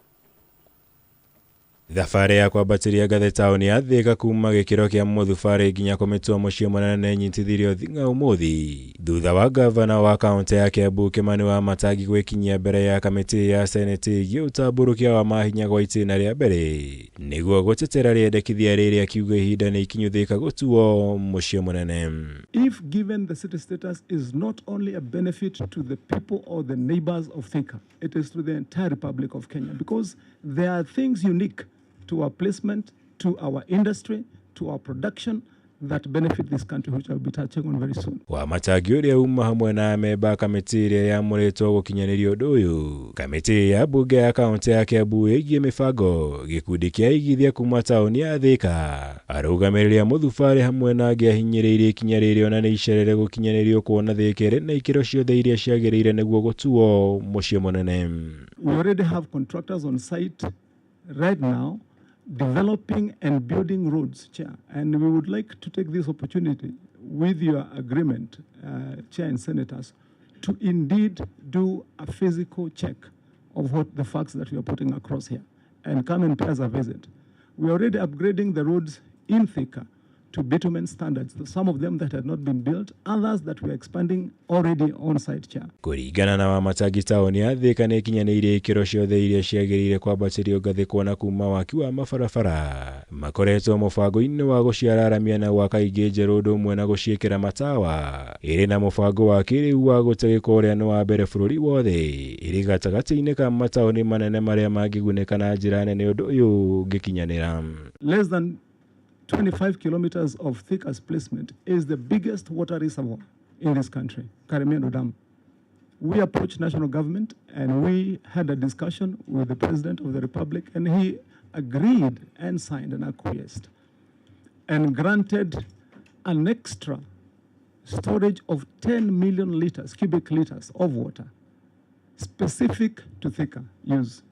Thabarĩ ya kwambatĩria ngathĩ taũni ya Thĩka kuma gĩkĩro kĩa mũthubarĩ nginya kũmĩtua mũciĩ mũnene nĩ ĩnyitithirio thing'a ũmũthĩ thutha wa ngavana wa kaũntĩ ya Kiambu Kĩmani Wamatangi gwĩkinyia mbere ya kamĩtĩ ya seneti ĩgiĩ ũtambũrũkia wa mahinya gwa itĩna rĩa mbere nĩguo gũtetera rĩendekithia rĩrĩ akiuga ihinda nĩ ikinyu Thĩka gũtuo mũciĩ mũnene. If given the city status is not only a benefit to the people or the neighbors of Thika, it is to the entire Republic of Kenya, because there are things unique to our placement, to our industry, to our production that benefit this country, which I'll be touching on very soon. Wamatangi ũrĩa uma hamwe na amemba a kamĩtĩ ĩrĩa yamũrĩtwo gũkinyanĩria ũndũ ũyũ. Kamĩtĩ ya mbunge ya kaũntĩ ya Kiambu ĩgiĩ mĩbango, gĩkundi kĩa igithia kuma taũni ya Thĩka, arũgamĩrĩri a mũthubarĩ hamwe na angĩ ahinyĩrĩirie ikinya rĩrĩ ona nĩ icerere gũkinyanĩrio kuona Thĩka ĩrĩ na ikĩro ciothe iria ciagĩrĩire nĩguo gũtuo mũciĩ mũnene. We already have contractors on site right now developing and building roads, Chair, and we would like to take this opportunity with your agreement, Chair and Senators, to indeed do a physical check of what the facts that we are putting across here and come and pay us a visit. We are already upgrading the roads in Thika to bitumen standards, some of them that had not been built, others that we are expanding already on site, Chair. Kũringana na Wamatangi taũni ya Thĩka nĩ ĩkinyanĩirie ikĩro ciothe iria ciagĩrĩire kwambatĩrio ngathĩ kuona kuma waki wa mabarabara makoretwo mũbango-inĩ wa gũciararamia na gwaka ingĩ njerũ ũndũ ũmwe na gũciĩkĩra matawa ĩrĩ na mũbango wa kĩrĩu wa gũte gĩko ũrĩa nĩ wa mbere bũrũri wothe ĩrĩ gatagatĩ-inĩ ka mataũni manene marĩa mangĩgunĩka na njĩra nene ũndũ ũyũ ũngĩkinyanĩra. Less than 25 kilometers of Thika's placement is the biggest water reservoir in this country, Karemeno Dam. We approached national government and we had a discussion with the President of the Republic, and he agreed and signed and acquiesced and granted an extra storage of 10 million liters, cubic liters of water specific to Thika use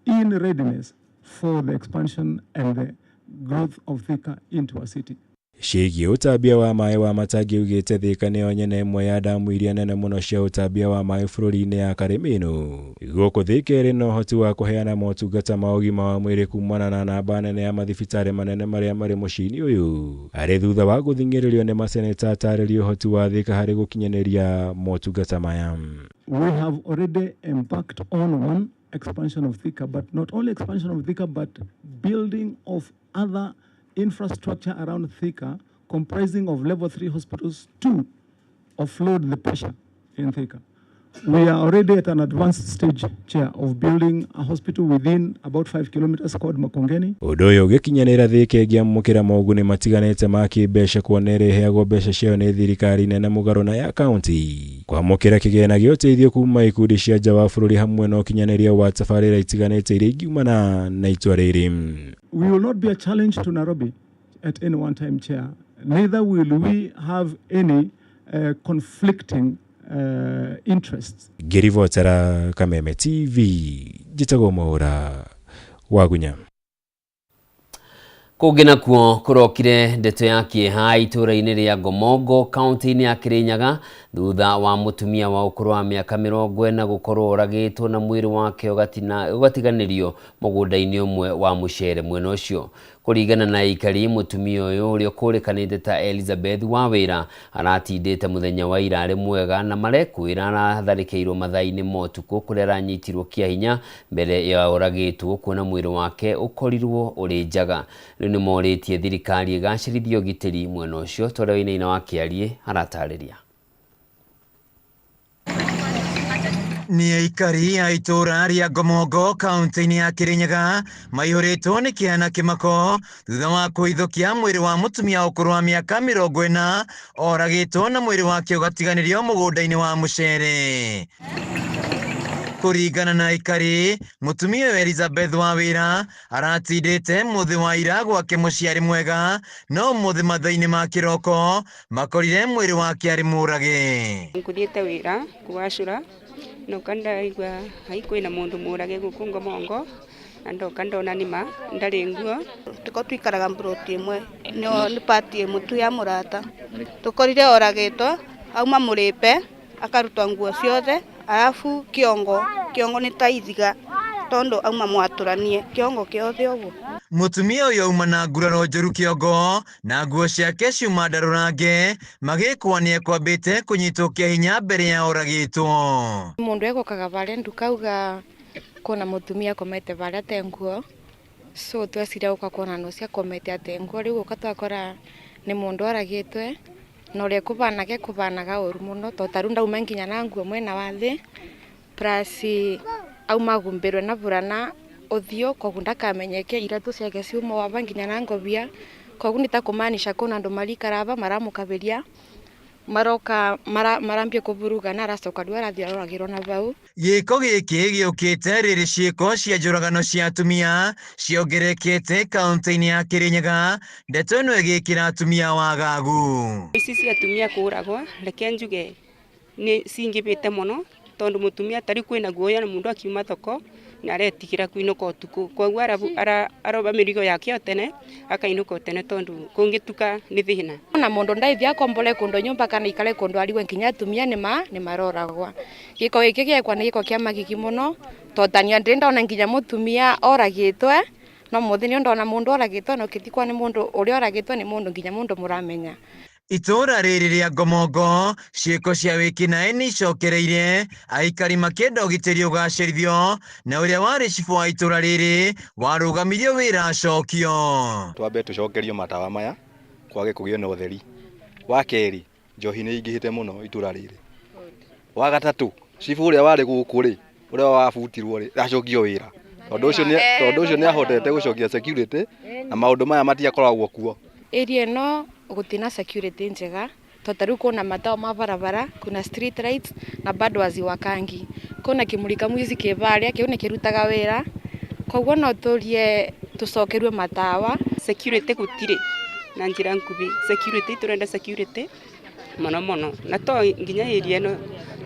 in readiness for the expansion and the growth of Thika into a city. Ciĩgiĩ ũtambia wa maĩ Wamatangi augĩte Thĩka nĩyo nyene ĩmwe ya damu iria nene mũno cia ũtambia wa maĩ bũrũri-inĩ ya Karĩmĩnũ. Gũkũ Thĩka ĩrĩ na ũhoti wa kũheana motungata ma ũgima wa mwĩrĩ kumana na namba nene ya mathibitarĩ manene marĩa marĩ mũciĩ-inĩ ũyũ. Arĩ thutha wa gũthing'ĩrĩrio nĩ maseneta atarĩrie ũhoti wa Thĩka harĩ gũkinyanĩria motungata maya. We have already embarked on one expansion of Thika, but not only expansion of Thika, but building of other infrastructure around Thika, comprising of level 3 hospitals to offload the pressure in Thika. We are already at an advanced stage, Chair, of building a hospital within about 5 kilometers called Makongeni. Ũndũ ũyũ ũgĩkinyanĩra Thĩka ĩngĩamũkĩra moguni matiganĩte ma kĩmbeca kuona ĩrĩa ĩheagwo mbeca ciayo nĩ thirikari nene mũgarũ na ya kaũntĩ kwamũkĩra kĩgĩna gĩa ũteithio kuma ikundi cia nja wa bũrũri hamwe na ũkinyanĩria wa tabarĩra itiganĩte iria ingiumana na itua rĩrĩ. We will not be a challenge to Nairobi at any one time, Chair. Neither will we have any conflicting interests. Ngĩribotera Kameme TV, njĩtagwo Mwaũra Wagunya. Kũngĩ nakuo kũrokire ndeto ya kĩeha itũũra-inĩ rĩa Ngomongo kaũntĩ-inĩ ya Kĩrĩnyaga thutha wa mũtumia wa ũkũrũ wa mĩaka 40 gũkorwo oragĩtwo na mwĩrĩ wake ũgatiganĩrio mũgũnda-inĩ ũmwe wa mũcere mwena ũcio. Kũringana na aikari, mũtumia ũyũ ũrĩa ũkũrĩkanĩte ta Elizabeth Wawĩra aratindĩte mũthenya wa ira arĩ mwega na marekwĩra aratharĩkĩirwo mathaa-inĩ ma ũtukũ kũrĩa aranyitirwo kĩa hinya mbere ya oragĩtwo kuona mwĩrĩ wake ũkorirwo ũrĩ njaga. Rĩu nĩ morĩtie thirikari ĩgacĩrithie ũgitĩri mwena ũcio ta ũrĩa Wainaina wa Kĩariĩ aratarĩria. Nĩ aikari a itũũra rĩa Ngomongo kaũntĩ-inĩ ya Kĩrĩnyaga maihũrĩtwo nĩ kĩeha na kĩmako thutha wa kũhithũkia mwĩrĩ wa mũtumia wa ũkũrũ wa mĩaka 40 oragĩtwo na mwĩrĩ wake ũgatiganĩrio mũgũnda-inĩ wa mũcere. Kũringana na aikari, mũtumia ũyũ Elizabeth Wawĩra aratindĩte mũthĩ wa ira gwake mũciĩ arĩ mwega, no ũmũthĩ mathaa-inĩ ma kĩroko makorire mwĩrĩ wake arĩ mũrage. Ngũthiĩte wĩra kũgacũra noka ndaigua hai kwĩna mũndũ mũrage gũkũ Ngomongo Na ndoka ndona nĩma ndarĩ nguo. Tiko tuikaraga mburoti ĩmwe nĩ pati ĩmwe tu ya mũrata. Tũkorire oragĩtwo auma mũrĩpe akarutwo nguo ciothe arabu kĩongo kĩongo nĩ ta ithiga tondu auma mwatũranie kĩongo kĩothe ũguo. Mũtumia ũyũ auma na nguraro njũru kĩongo na nguo ciake ciuma ndarũrange magĩkwa nĩekwambĩte kũnyitwo kĩa hinya mbere ya oragĩtwo. Mundu egũkaga varia nduka auga kwona mutumia akomete varia ate nguo, so twecira guka kuona nucio akomete ate nguo, riu guka twakora ni mundu oragitwe na uria ekuvanaga ekuvanaga uru muno to tariu ndauma nginya na nguo mwena wa thi plus auma agumbirwe na burana uthio koguo ndakamenyeke iratu ciake ciuma ava nginya na ngobia, koguo ni ta kumaanisha kuna andu marikara ava maramukabiria maroka marambia kuvuruga na aracoka riu arathii aroragirwo na vau. Gĩko gĩkĩ gĩũkĩte rĩrĩ ciĩko cia njũragano cia atumia ciongererekete kaunti-inĩ ya Kirinyaga, ndeto ĩno ĩgĩkĩra atumia wagagu. Ici cia atumia kũragwo reke njuge nĩ cingĩbĩte mũno tondu mutumia tari kwina guoya na mundu akiuma thoko na aretigira kuinuka utuku, koguo aroba mirigo yake o tene akainuka tene tondu kungituka ni thina. Na mundu ndaithia akombole kundu nyumba kana ikare kundu ariwe nginya atumia ni maroragwa. Giko giki giekwa ni giko kia magigi muno totania ndi ndona nginya mutumia oragitwe no muthi ni ndona mundu oragitwe no kitikwa ni mundu uria oragitwe ni mundu nginya mundu muramenya. Itũũra rĩrĩ rĩa Ngomongo ciĩko cia wĩkinaĩ nĩicokereirie aikari makĩenda ũgitĩri ũgacĩrithio na ũrĩa warĩ cibũ wa itũũra rĩrĩ warũgamirio wĩra acokio. Twambe tũcokerio matawa maya kwage kũgĩe na ũtheri. Wa kerĩ njohi nĩ ingĩhĩte mũno itũũra rĩrĩ. Wa gatatũ cibũ ũrĩa warĩ gũkũ rĩ ũrĩa wabutirwo rĩ acokio wĩra tondũ ũcio nĩahotete gũcokia security na maũndũ maya matiakoragwo kuo. Area ĩno gutina security njega to tariu kuna matao ma barabara, kuna street lights na bado haziwakangi, kuna kimulika mwizi kivaria kiu ni kirutaga wira, koguo no turie tucokerwe matawa. Security gutire na njira nkubi, security turenda security mono mono na to nginya area ĩno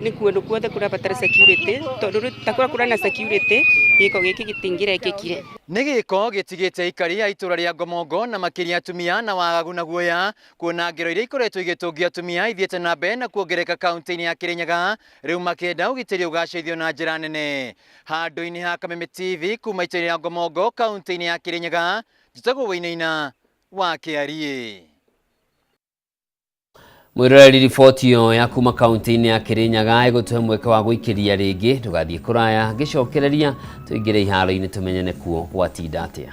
ni kundu kuothe kurabatara security tondu takura kura na security giko giki gitingirekekire. Nĩ gĩko gĩtigĩte aikari a itũũra rĩa Ngomongo na makĩria atumia na wagagu na guoya kuona ngero iria ikoretwo igĩtũngia atumia ithiĩte na mbere na kuongereka kaunti-inĩ ya Kirinyaga rĩu makĩenda ũgitĩri ũgacĩrithio na njĩra nene. Handũ-inĩ ha Kameme TV kuma itũũra rĩa Ngomongo kaunti-inĩ ya Kirinyaga, njĩtagwo Wainaina wa Kĩariĩ. Mwiroreri riboti ĩyo ya kuma kaunti-inĩ ya Kirinyaga ĩgũtũhe mweke wa gũikĩria rĩngĩ, ndũgathiĩ kũraya ngĩcokereria tũingĩre iharo-inĩ tũmenyane kuo gwatinda atĩa.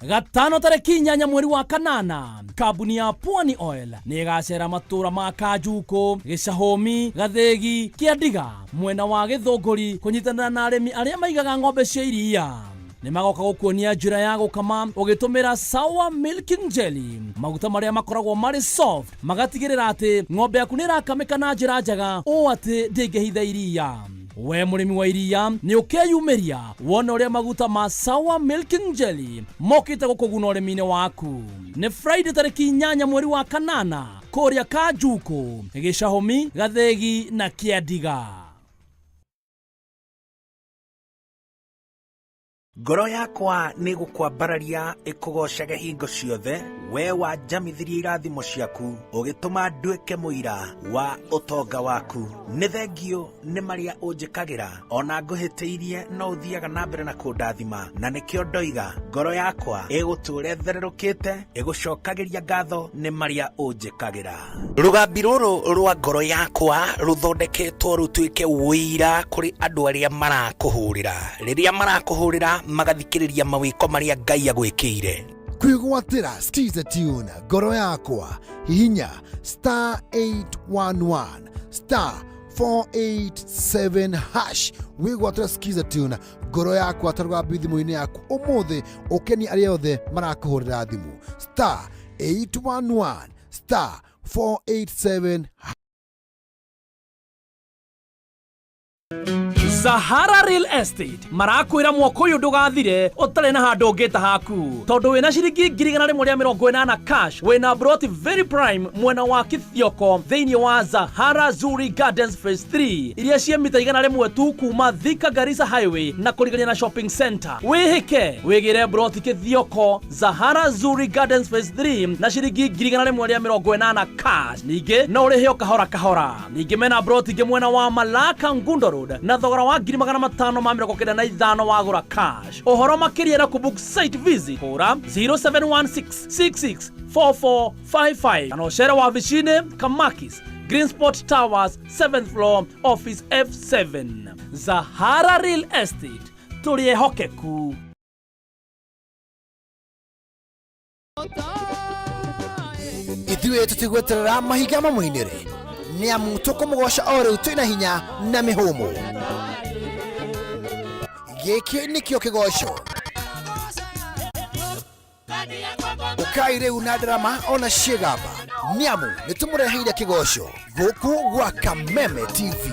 Gatano tarĩki 8 mweri wa kanana, kambuni ya Pwani Oil nĩ ĩgacera matũra ma Kanjuku, Gĩcahũmi, Gathĩgi, Kĩandiga mwena wa Gĩthũngũri kũnyitanĩra na arĩmi arĩa maigaga ng'ombe cia iria. Nĩ magoka gũkuonia njĩra ya gũkama ũgĩtũmĩra Sour Milking Jelly, maguta marĩa makoragwo marĩ soft magatigĩrĩra atĩ ng'ombe yaku nĩ ĩrakamĩka na njĩra njega ũũ atĩ ndĩngĩhitha iria. We mũrĩmi wa iria nĩ ũkeyumĩria wone ũrĩa maguta ma Sour Milking Jelly mokĩte gũkũguna ũrĩmi-inĩ waku. Nĩ Friday tarĩki 8 mweri wa kanana kũrĩa Kanjuku, Gĩcahũmi, Gathĩgi na Kĩandiga. Ngoro yakwa nĩ gũkwambararia ĩkũgocage hingo ciothe, we wanjamithirie irathimo ciaku ũgĩtũma nduĩke mũira wa ũtonga waku. Nĩ thengio nĩ marĩa ũnjĩkagĩra, ona ngũhĩtĩirie no ũthiaga na mbere na kũndathima, na nĩkĩo ndoiga ngoro yakwa ĩgũtũũra ĩthererũkĩte ĩgũcokagĩria ngatho nĩ marĩa ũnjĩkagĩra. Rũgambi rũrũ rwa ngoro yakwa rũthondeketwo rũtuĩke ũira kũrĩ andũ arĩa marakũhũrĩra. Rĩrĩa marakũhũrĩra magathikĩrĩria mawĩko marĩa Ngai agwĩkĩire. Kwĩgwatĩra Skiza Tune ngoro yakwa, hihinya star 811 star 487 hash wĩgwatĩra Skiza Tune ngoro yakwa ta rũgambi thimũ-inĩ yaku ũmũthĩ, ũkenie arĩa othe marakũhũrĩra thimũ star 811 star 487. Zahara Real Estate marakwĩra mwaka ũyũ ndũgathire ũtarĩ na handũ ũngĩta haku, tondũ wĩna ciringi 180,000 cash, wĩna broti very prime mwena wa Kithioko thĩinĩ wa Zahara Zuri Gardens Phase 3 iria ciĩ mita 100 tu kuma Thika Garissa Highway na kũrigania na shopping center. Wĩhĩke wĩgĩre broti Kithioko Zahara Zuri Gardens Phase 3 na ciringi 180,000 cash. Ningĩ no ũrĩhe o kahora kahora. Ningĩ mena broti ingĩ mwena wa Malaka Ngundo Road na thogora wa 595,000 wagũra cash. Ũhoro makĩria na kũbook site visit hũra 0716664455 kana ũcere wabici-inĩ Kamakis Green Spot Towers 7th floor office F7. Zahara Real Estate, tũrĩ ehokeku. Ithuĩ tũtigweterera mahinga mamũinĩre, nĩ amu tũkũmũgoca o rĩu twĩna hinya na mĩhũmũ. Gĩkĩ nĩkĩo kĩgoco. Ũkai rĩu na ndarama ona ciĩgamba, nĩ amu nĩ tũmũreheire kĩgoco gũkũ gwa Kameme TV.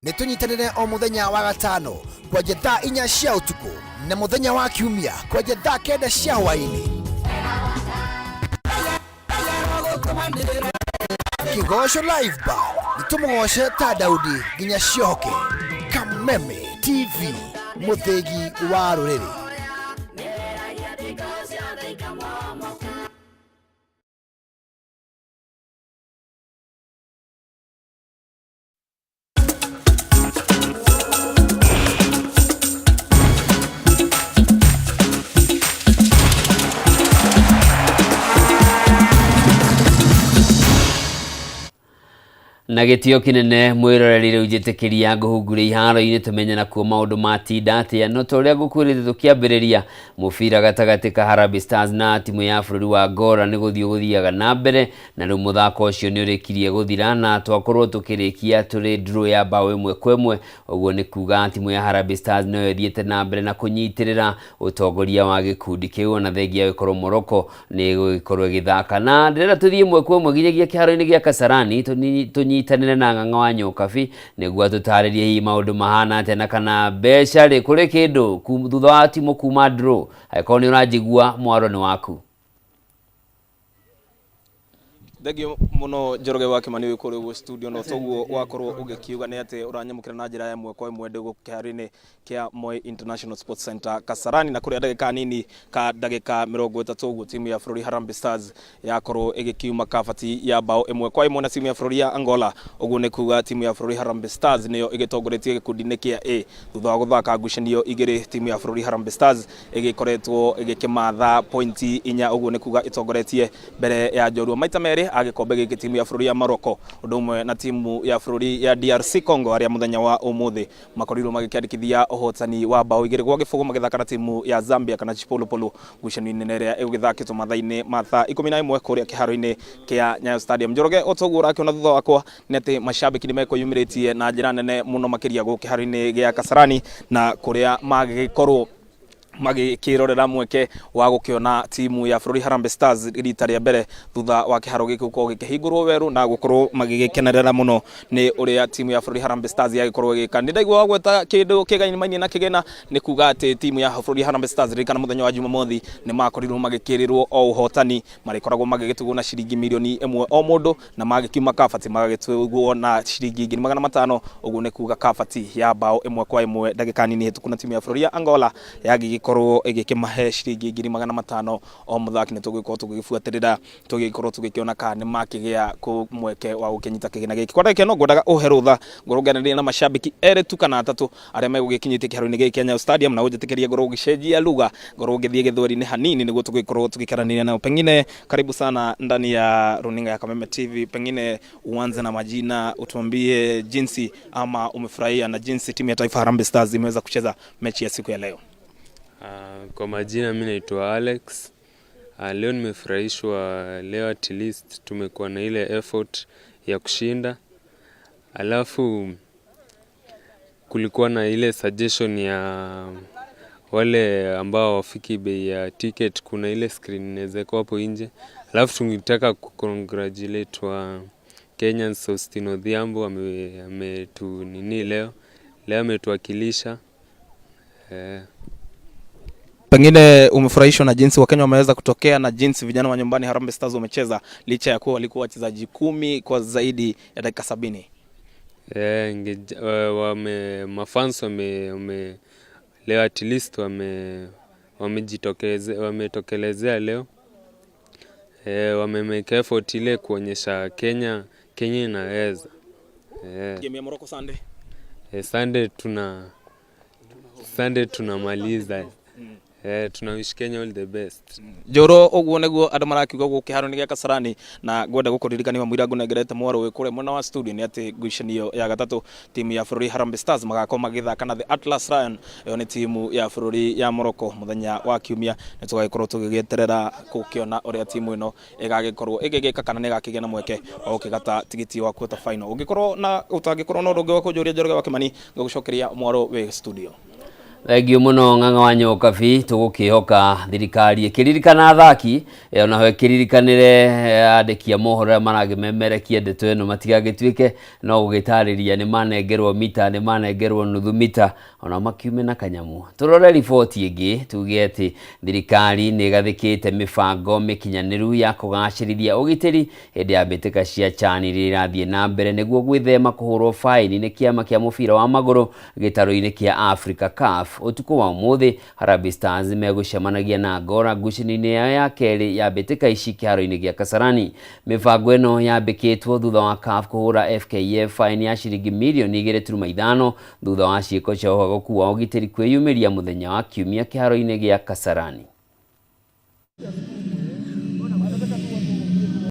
Nĩ tũnyitanĩre o mũthenya wa gatano kwanja thaa 4 cia ũtukũ na mũthenya wa kiumia kwanja thaa 9 cia hwaĩ-inĩ. Kĩgoco Live Band, nĩ tũmũgoce ta Daudi nginya ciohoke. Kameme TV, mũthĩgi wa rũrĩrĩ. Na gĩtĩo kĩnene mwĩroreri, rĩu njĩtĩkĩria ngũhungure iharo-inĩ tũmenye nakuo maũndũ matinda atĩa. No ta ũrĩa ngũkwĩrĩte tũkĩambĩrĩria, mũbira gatagatĩ ka Harambee Stars na timu ya bũrũri wa Angola nĩ gũthiĩ ũgũthiaga na mbere, na rĩu mũthako ũcio nĩ ũrĩkirie gũthira na twakorwo tũkĩrĩkia tũrĩ draw ya bao 1-1. Ũguo nĩ kuga timu ya Harambee Stars noyo ĩthiĩte na mbere na kũnyitĩrĩra ũtongoria wa gĩkundi kĩu, ona thengia gũkorwo Morocco nĩ ĩgũgĩkorwo ĩgĩthaka. Na ndĩrenda tũthiĩ 1-1 nginyagia kĩharo-inĩ gĩa Kasarani tũnyitanĩre na Ng'ang'a wa Nyokabi nĩguo atũtarĩrie hihi maũndũ mahana atĩa na kana mbeca rĩ kũrĩ kĩndũ thutha wa timu kuma draw. Angĩkorwo nĩ ũranjigua, mwaro nĩ waku. Thengio mũno Njoroge wa Kimani wĩ kũrĩa ũguo studio. No toguo wakorwo ũgĩkiuga nĩ atĩ ũranyamũkĩra na njĩra ya 1-1 ndĩ gũkũ kĩharo-inĩ kĩa Moi International Sports Center Kasarani, na kũrĩa ndagĩka nini ka ndagĩka 30 ũguo timu ya bũrũri Harambee Stars yakorwo ĩgĩkiuma kabati ya bao 1-1 na timu ya bũrũri ya Angola. Ũguo nĩ kuga timu ya bũrũri Harambee Stars nĩyo ĩgĩtongoretie gĩkundi-inĩ kĩa A thutha wa gũthaka ngucanio 2. Timu ya bũrũri Harambee Stars ĩgĩkoretwo ĩgĩkĩmatha pointi 4, ũguo nĩ kuga ĩtongoretie mbere ya njorua maita merĩ a gĩkombe gĩkĩ, timu ya bũrũri ya Morocco ũndũ ũmwe na timu ya bũrũri ya DRC Congo, arĩa mũthenya wa ũmũthĩ makorirwo magĩkĩandĩkithia ũhotani wa bao 2-0 magĩthaka na timu ya Zambia kana Chipolopolo, ngucanio nene ĩrĩa ĩgũgĩthakĩtwo mathaa-inĩ ma thaa 11 kũrĩa kĩharo-inĩ kĩa Nyayo Stadium. Njoroge, o toguo ũrakĩona thutha wakwa nĩ atĩ mashabiki nĩ mekwĩyumĩrĩtie na njĩra nene mũno makĩria gũkũ kĩharo-inĩ gĩa Kasarani, na kũrĩa magĩgĩkorwo magĩkĩrorera mweke wa gũkĩona timu ya bũrũri Harambee Stars rita rĩa mbere thutha wa kĩharo gĩkĩ gũkorwo gĩkĩhingũrwo werũ, na gũkorwo magĩgĩkenerera mũno nĩ ũrĩa timu ya bũrũri Harambee Stars yagĩkorwo ĩgĩka. Nĩ ndaigua wagweta kĩndũ kĩgaimaine na kĩgĩna, nĩ kuga atĩ timu ya bũrũri Harambee Stars, ririkana mũthenya wa Jumamothi nĩ makorirwo magĩkĩrĩrwo o ũhotani marĩkoragwo magĩgĩtugwo na ciringi 1 mirioni o mũndũ, na magĩkiuma kabati magagĩtugwo na ciringi 500,000. Ũguo nĩ kuga kabati ya bao 1-1 ndagĩka nini hĩtũku na timu ya bũrũri ya Angola yagĩgĩkorwo ĩgĩkĩmahe ciringi 500,000 o mũthaki. Nĩ tũgũgĩkorwo tũgĩgĩbuatĩrĩra, tũgĩkorwo tũgĩkĩona kana nĩ makĩgĩa mweke wa gũkĩnyita kĩgĩna gĩkĩ. Kwa ndagĩka ĩno ngwendaga ũhe rũtha ngorwo ngĩaranĩria na mashabiki erĩ tu kana atatũ arĩa megũgĩkinyĩtie kĩharo-inĩ gĩkĩ kĩa Nyayo Stadium, na ũnjĩtĩkĩrie ngorwo ngĩcenjia lugha, ngorwo ngĩthiĩ gĩthweri-inĩ hanini nĩguo tũgĩkorwo tũgĩkaranĩria nao. Pengine karibu sana ndani ya runinga ya Kameme TV. Pengine uanze na majina, utuambie jinsi ama umefurahia na jinsi timu ya taifa Harambee Stars imeweza kucheza mechi ya siku ya leo. Kwa majina mi naitwa Alex. Leo nimefurahishwa, leo at least tumekuwa na ile effort ya kushinda. Alafu kulikuwa na ile suggestion ya wale ambao hawafiki bei ya ticket, kuna ile screen inaweza kuwa hapo nje. Alafu tungetaka kucongratulate wa Kenyans. Austin Odhiambo ametu nini leo ametuwakilisha. Pengine umefurahishwa na jinsi Wakenya wameweza kutokea na jinsi vijana wa nyumbani Harambee Stars wamecheza licha ya kuwa walikuwa wachezaji 10 kwa zaidi ya dakika 70. Mafans wame leo at least wametokelezea leo. Wame make effort ile kuonyesha Kenya inaweza. Game ya Morocco Sunday. Sunday tunamaliza. Tuna wish Kenya all the best. Njoro uguo niguo andu marakiuga guku kiharo-inĩ gĩa Kasarani, na ngwenda gũkũririkania mũira ngũnengerete mwaro wĩ kũrĩa mwena wa studio nĩ atĩ ngucanio ya gatatũ timu ya bũrũri Harambee Stars magakorwo magĩthaka na the Atlas Lion, ĩyo nĩ timu ya bũrũri ya Morocco mũthenya wa kiumia. Nĩ tũgagĩkorwo tũgĩgĩeterera gũkĩona ũrĩa timu ĩno ĩgagĩkorwo ĩgĩgĩka kana nĩ ĩgakĩgĩa na mweke wa gũkĩgata tigiti wa quarter final. Ũngĩkorwo na ũtangĩkorwo na ũndũ ũngĩ wa kũnjũria Njoroge wa Kĩmani, ngũgũcokeria mwaro wĩ studio. Thengiũ mũno Ng'ang'a wa Nyokabi, tũgũkĩhoka thirikari ĩkĩririkana athaki onaho ĩkĩririkanĩre andĩki a mohoro arĩa maragĩmemerekia ndeto ĩno matigagĩtuĩke no gũgĩtarĩria nĩ manengerwo mita, nĩ manengerwo nuthu mita, ona makiume na kanyamu. Tũrore riboti ĩngĩ tuge atĩ thirikari nĩ ĩgathĩkĩte mĩbango mĩkinyanĩru ya kũgacĩrithia ũgitĩri hĩndĩ ya mbĩtĩka cia CHAN iria irathiĩ na mbere nĩguo gwĩthema kũhũrwo faini nĩ kĩama kĩa mũbira wa magũrũ gĩtarũ-inĩ kĩa Africa CAF. Ũtukũ wa ũmũthĩ Harambee Stars megũcemanagia na Angola ngucanio-inĩ yao ya kerĩ ya mbĩtĩka ici kĩharo-inĩ gĩa Kasarani. Mĩbango ĩno yambĩkĩtwo thutha wa CAF kũhũra FKF faini ya ciringi mirioni 2.5 thutha wa ciĩko cia ũhagũku wa ũgitĩri kwĩyumĩria mũthenya wa kiumia kĩharo-inĩ gĩa Kasarani.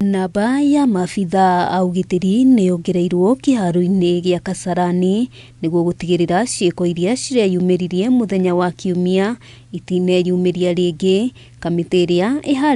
Namba ya maabithaa a ũgitĩri nĩ yongereirwo kĩharo-inĩ gĩa Kasarani nĩguo gũtigĩrĩra ciĩko iria cireyumĩririe mũthenya wa kiumia itineyumĩria rĩngĩ. Kamĩtĩ ĩrĩa ĩharĩrĩirie